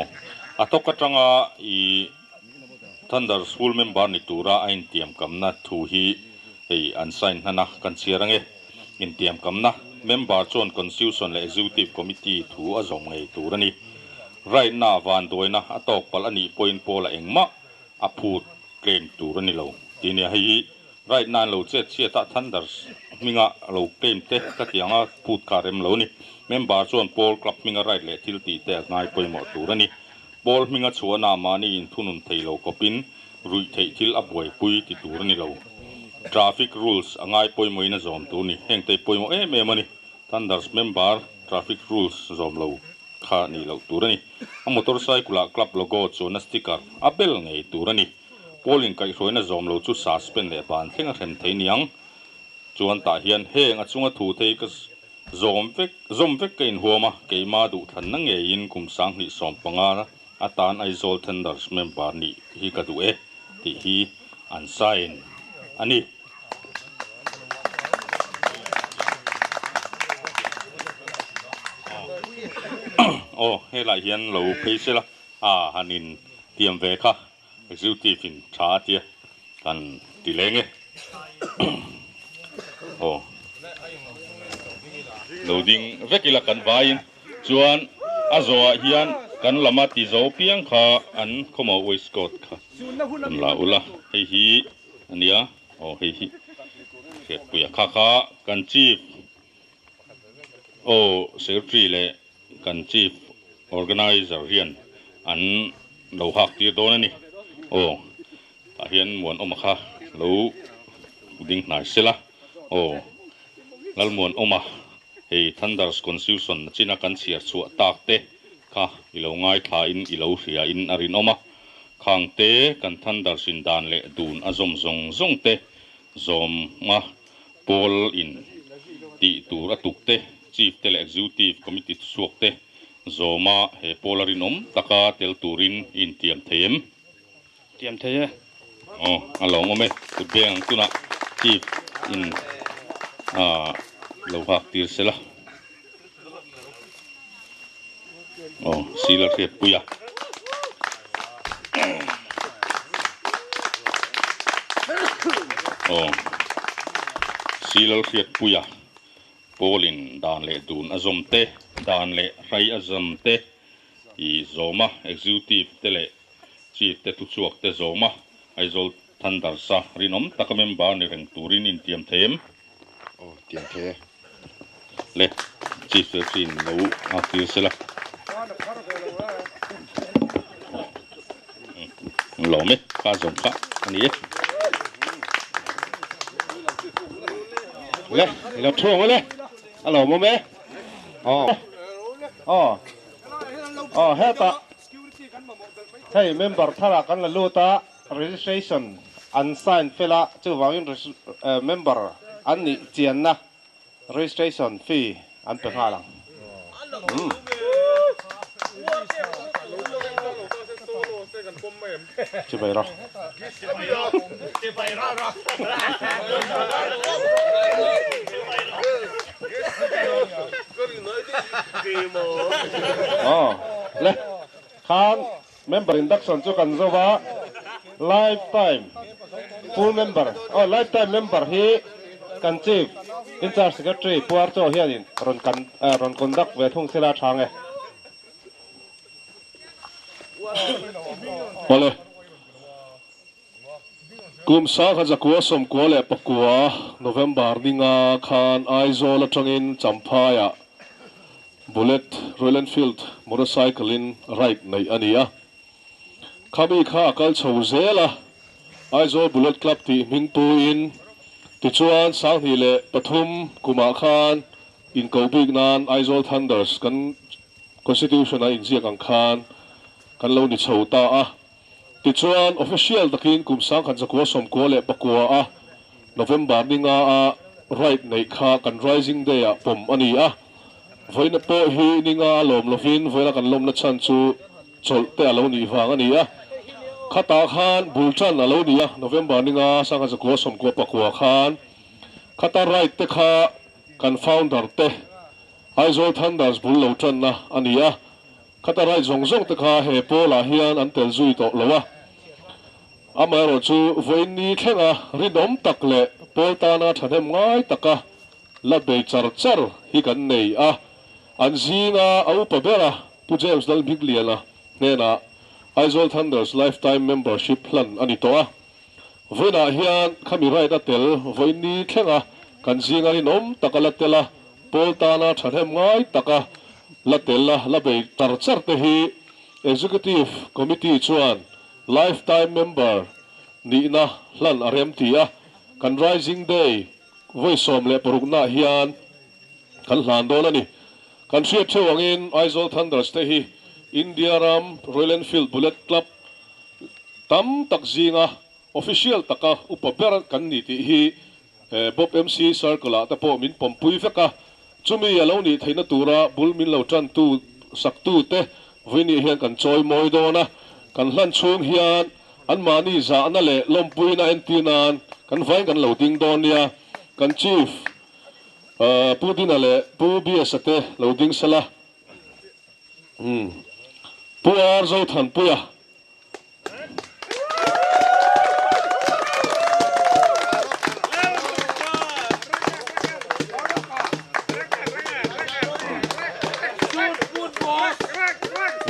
A tawk atanga i Thunder School member ni tura a intiamkamna thu hi hei an sign hnan a, kan chhiar ange. Intiamkamna member chuan Constitution leh Executive Committee thu a zawm ngei tur a ni. Ride na vanduaina a tawk palh a nih pawhin pawl a engmah a phut claim tur a ni lo tih a nia. Hei hi ride na an lo chet chhiat a, Thunders hminga lo claim te ka ti ang a, phut kha a rem lo a ni. Member chuan pawl club hminga ride leh thil tih te a ngai pawimawh tur a ni. Pawl hminga chhuahna mahni inthunun thei lo kawpin ruih theih thil a buaipui ti tur a ni lo. Traffic rules a ngai pawimawhin a zawm tur a ni. Hengte hi pawimawh em em a ni. Thunders member traffic rules zawm lo kha nih loh tur a ni. A motorcycle ah club logo chuanna sticker a bel ngei tur a ni. Pawl inkaihhruaina zawm lo chu suspend leh ban thleng a hrem thei niang. Chuan tah hian heng a chunga thu thei ka zawm vek zawm vek ka inhuam a, keima duhthlanna ngeiin kum 2015 atan Aizawl Thunders member nih hi ka duh e tih hi an sign a ni. Aw helai hian lo phei sela a han in tiam ve kha executive in tha a tia kan ti leng e. Aw lo ding vek ila kan vaiin chuan a zawhah hian kan lama ti zo piang kha an khawmaw waistcoat kha kan la ula hei hi a nia aw hei hi hriatpuia kha kha kan chief aw secretary leh kan chief organizer hian an lo hak tir dawn a ni aw tah hian Muanawma kha lo ding hnai sela aw Lalmuanawma hei Thunders Constitution na china kan chhiar chhuah tak te kha i lo ngaithla in i lo hria in a rinawm a. Khang te kan Thunders in dan leh dun a zawm zawng zawng te zawma pawl in tih tur a tuk te, Chief te leh Executive Committee thuchhuak te zawma he pawl a rinawm taka tel turin i intiam thei em? Tiam thei e. Aw, a lawmawm e. Kut beng ang tunah Chief in a lo hak tir sela. Aw, sil a hriat pui a. Aw, sil a hriat pui a. Paulin dan leh dun a zawm te, dan leh hrai a zam te i zawm a, executive te leh chief te thuchhuak te zawm a, Aizawl Thunders-a rinawm taka member ni reng turin intiam thei em? Aw, tiam thei e. Le, Chief Secretary in lo nghak tir sela. Lawm e, kha zawm kha a ni e. Le, i lo thu ang le, a lawmawm e. Aw, aw, aw, hetah hei member tharah kan la lut a. Registration an sign fel a, chuvangin member an nih chianna registration fee an pe nghal ang. Chibai rawh. Aw le khan. Member induction chu kan zo va, lifetime full member aw lifetime member hi kan chief in charge secretary Pu Archaw hianin rawn kan rawn conduct ve thung sela a chhang e. Awle. Kum sangha zakua 99 November ninga khan Aizawl atangin Champhaiah Bullet Royal Enfield motorcycle in ride neih a ni a. Khami kha a kal chho zel a, Aizawl Bullet Club tih hming puin tichuan 2003 kumah khan inko bik nan Aizawl Thunders kan Constitution a inziak ang khan kan lo ni chho ta a. Tichuan, official takin kum 1999 a November ninga a ride neih kha kan Rising Day ah pawm a ni a. Vawiina pawh hi ninga a lawm lovin vawiina kan lawmna chhan chu chawlh te a lo nih vang a ni a. Khatah khan bul tan a lo ni a, November ninga 1999 khan khata ride te kha kan founder te Aizawl Thunders bul lo tanna a ni a. Khata ride zawng zawng te kha he pawlah hian an tel zui tawh lo a. Amaherawh chu vawiin ni thlenga rinawm tak leh pawl tana thahnem ngai taka la bei char char hi kan nei a. An zinga a upa bera Pu James Lalhmingliana hnenah Aizawl Thunders Lifetime Membership hlan a ni tawh a. Vawiinah hian khami ride a tel vawiin thlenga kan zinga rinawm taka la tel a, pawl tana thahnem ngai taka la tel a, la bei tar char te hi Executive Committee chuan Lifetime Member nihna hlan a rem ti a, kan Rising Day vawi 16 nah hian kan hlan dawn a ni. Kan hriat theuh angin Aizawl Thunders te hi India ram Royal Enfield Bullet Club tam tak zinga official taka upa ber kan ni tih hi Bob MC Circle ah te pawh min pawmpui vek a, chumi a lo nih theihna tura bul min lo tantu saktu te vawiin hian kan chawi mawi dawn a, kan hlan chhung hian anmahni zahna leh lawmpuina entir nan kan vain kan lo ding dawn nia, kan Chief Pu Dina leh Pu BS-a te lo ding sela. Pu R Zothanpuia.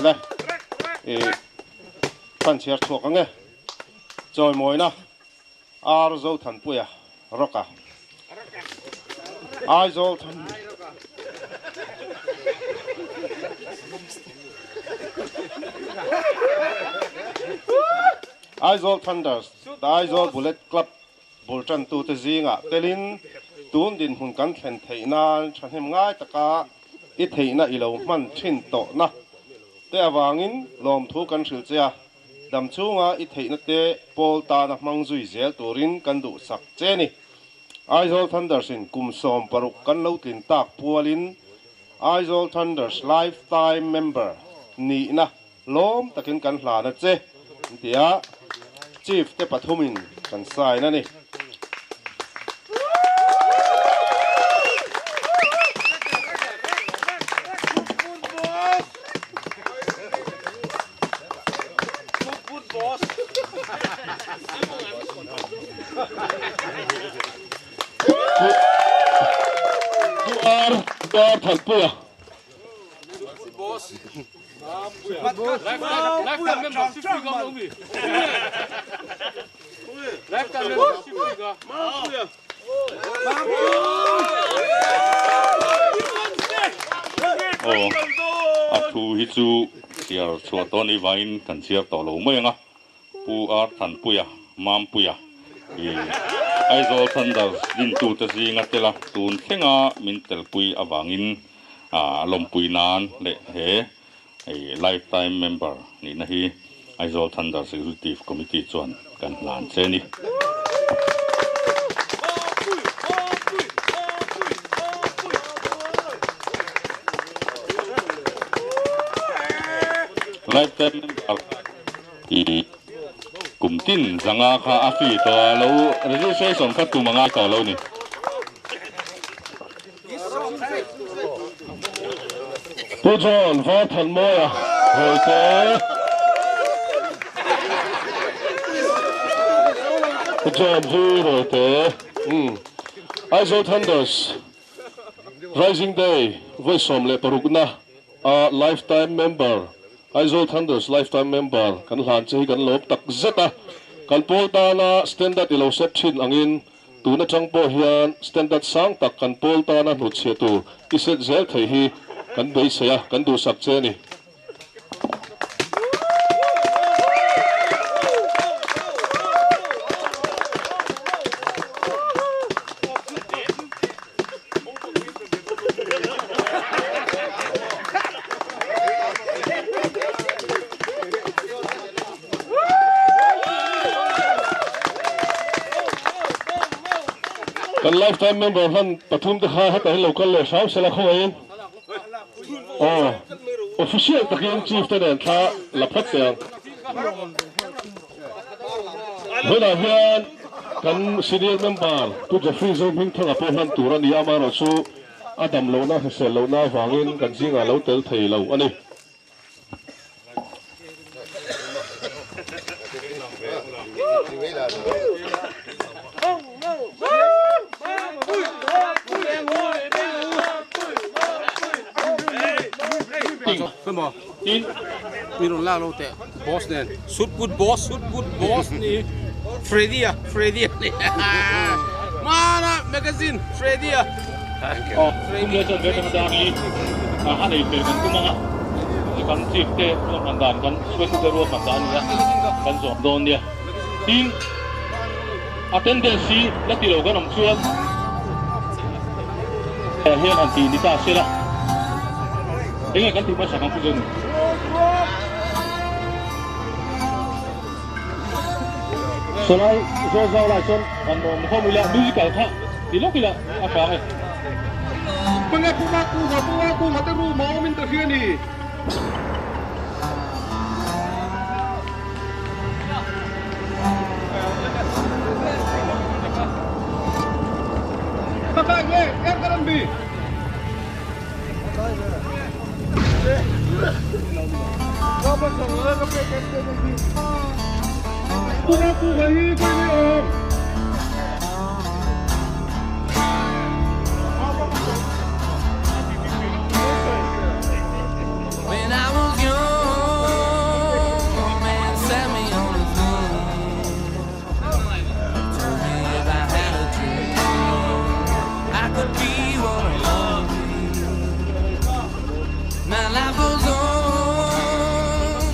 Le i kan chhiar chhuak ang e. Chawimawina R Zothanpuia Rawka Aizawl Than Aizawl Thunders The Aizawl Bullet Club bul tantute zingah telin tun dinhmun kan thlen theih nan thahnem ngai taka i theihna i lo hman thin tawhna te avangin lawmthu kan hrilh che a. Dam chhunga i theihna te pawl tana hmang zui zel turin kan duh sak che ni. Aizawl Thunders in kum 16 kan lo tlin tak pualin Aizawl Thunders Lifetime Member nihna lawm takin kan hlan a che tia Chief te pathumin kan sign a ni. Pu R R Thanpuia. Aw, a thu hi chu chhiar chhuah tawh ni vangin kan chhiar tawh lo mai ang a, Pu R Thanpuia, Mampuia i Aizawl Thunders dintute zinga tel a, tun thlenga min telpui avangin a lawmpui nan leh he Lifetime Member nihna hi Aizawl Thunders Executive Committee chuan kan hlan che a ni. Lifetime Member tih kum tin zanga kha a fee tawh a, lo registration kha tum a ngai tawh lo ni. Pu John Varthanmawia Hawite. Pu John V Hawite. Aizawl Thunders Rising Day vawi 16 na a Lifetime Member Aizawl Thunders Lifetime Member kan hlan che hi kan lawm tak zet a, kan pawl tana standard i lo set thin angin tun atang pawh hian standard sang tak kan pawl tana hnutchhiah tur i set zel thei hi kan beisei a, kan duhsak che a ni. Kan lifetime member hlan pathum te kha hetah hian lo kal leh hram sela khawngaihin aw official takin chief te nen thla la phawt teh ang. Vawiinah hian kan senior member Pu Jeffrey Zohmingthanga pawh hlan tur a ni a, amaherawhchu a dam lohna hrisel lohna avangin kan zingah lo tel thei lo a ni. Tin, Mi rawn lak lo teh boss nen. Sut put boss, sut put boss ni Freddy a, Freddy a ni. Hmana magazine Freddy a. Aw, Freddy chuan ve tanga dar li a nei fel kan tum ang a. Kan chief te ruahman dan kan hruaitute ruahman dan a ni a, kan zawm dawn nia. Tin, attendance hi la ti lo kan awm chuan hian han tih ni ta se la. Enge kan tih hmasa kan pu zonu? Sawlai zawl zau lai chuan kan awm khawm ila musical kha ti lawk ila a hrang e. Hmangaih pu ma kunga pu ma kunga te room a awm in ka hria ni. Kaka nge er karan bi. Pu ma kunga hi koi nge awm. When I was young, a man set me on his own. Told me if I had a dream, I could be what I wanna be. My life goes on,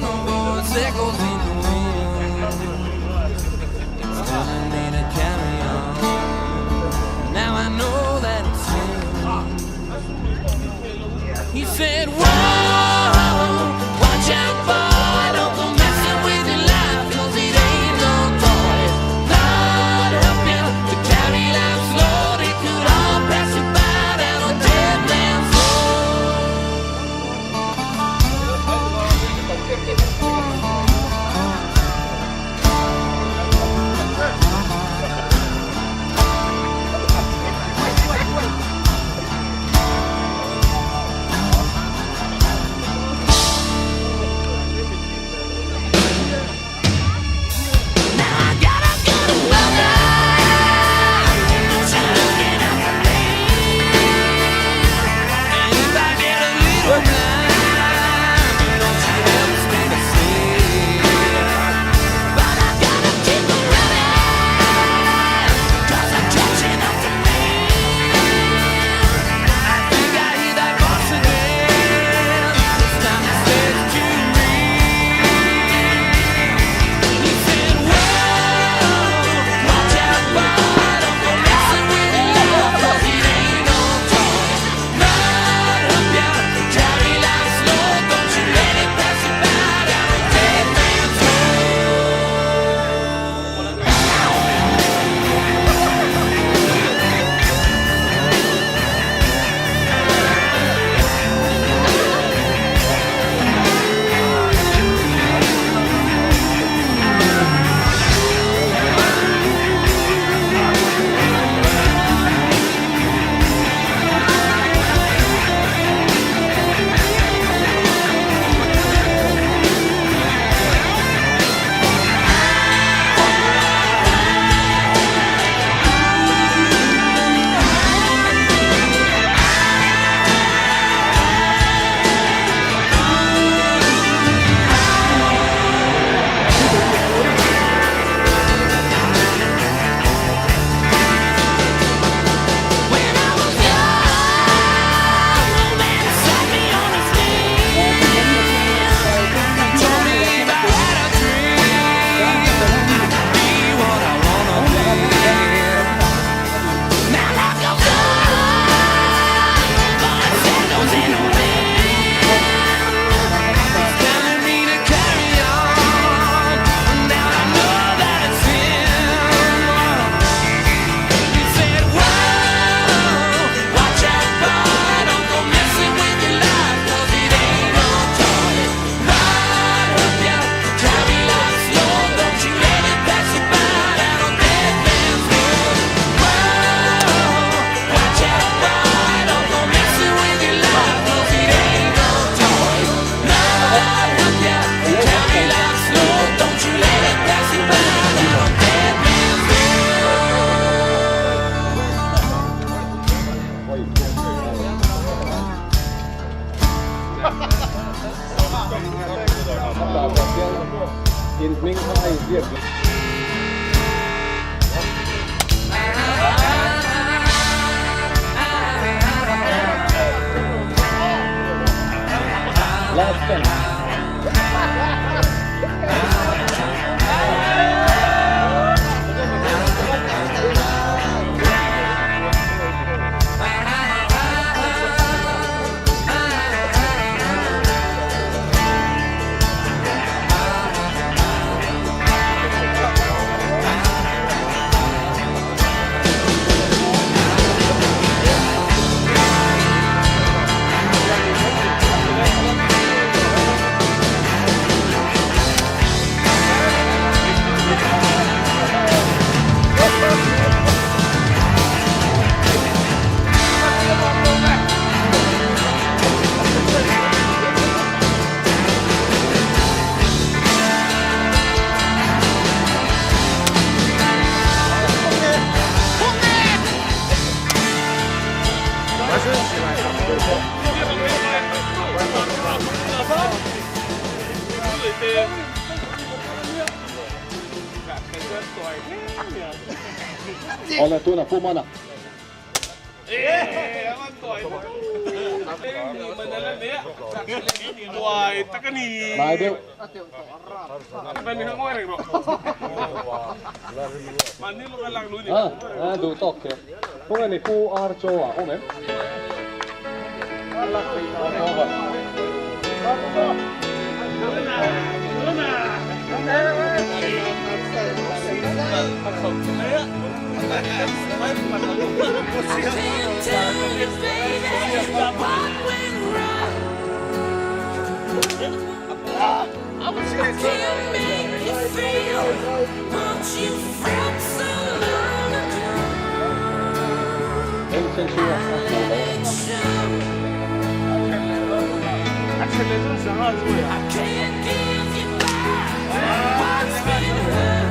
no voice echoes in the wind. It's telling me to carry on. Now I know that it's sin. He said, Whoa, watch out, boy, don't go messing with your life, 'cause it ain't no toy. Lord help you to carry life's load, it could all pass you by down a dead man's road. Awle tuna pu mana. Lai deuh. À, đủ tóc kìa. Không này pu ar cho à, không em? Can't tell you, baby, what went wrong. I can't make you feel what you felt so long ago. Em xem chưa? Let it show. I can't give you back what's been hurt.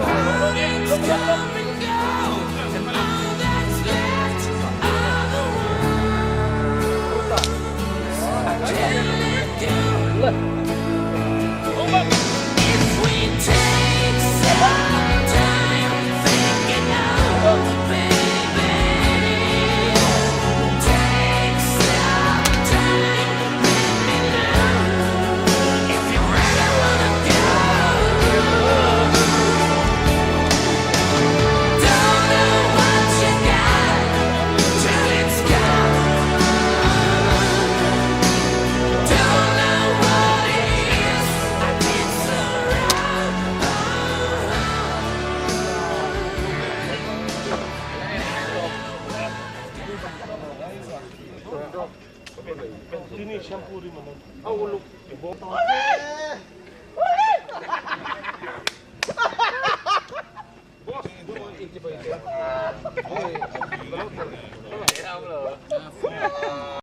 Heartaches come and go, and all that's left are the wounds. I can't let go. If we take some time thinking over, baby, take some time, let me know if you really wanna go. Don't know what you got till it's gone. Don't know what it is I did so wrong.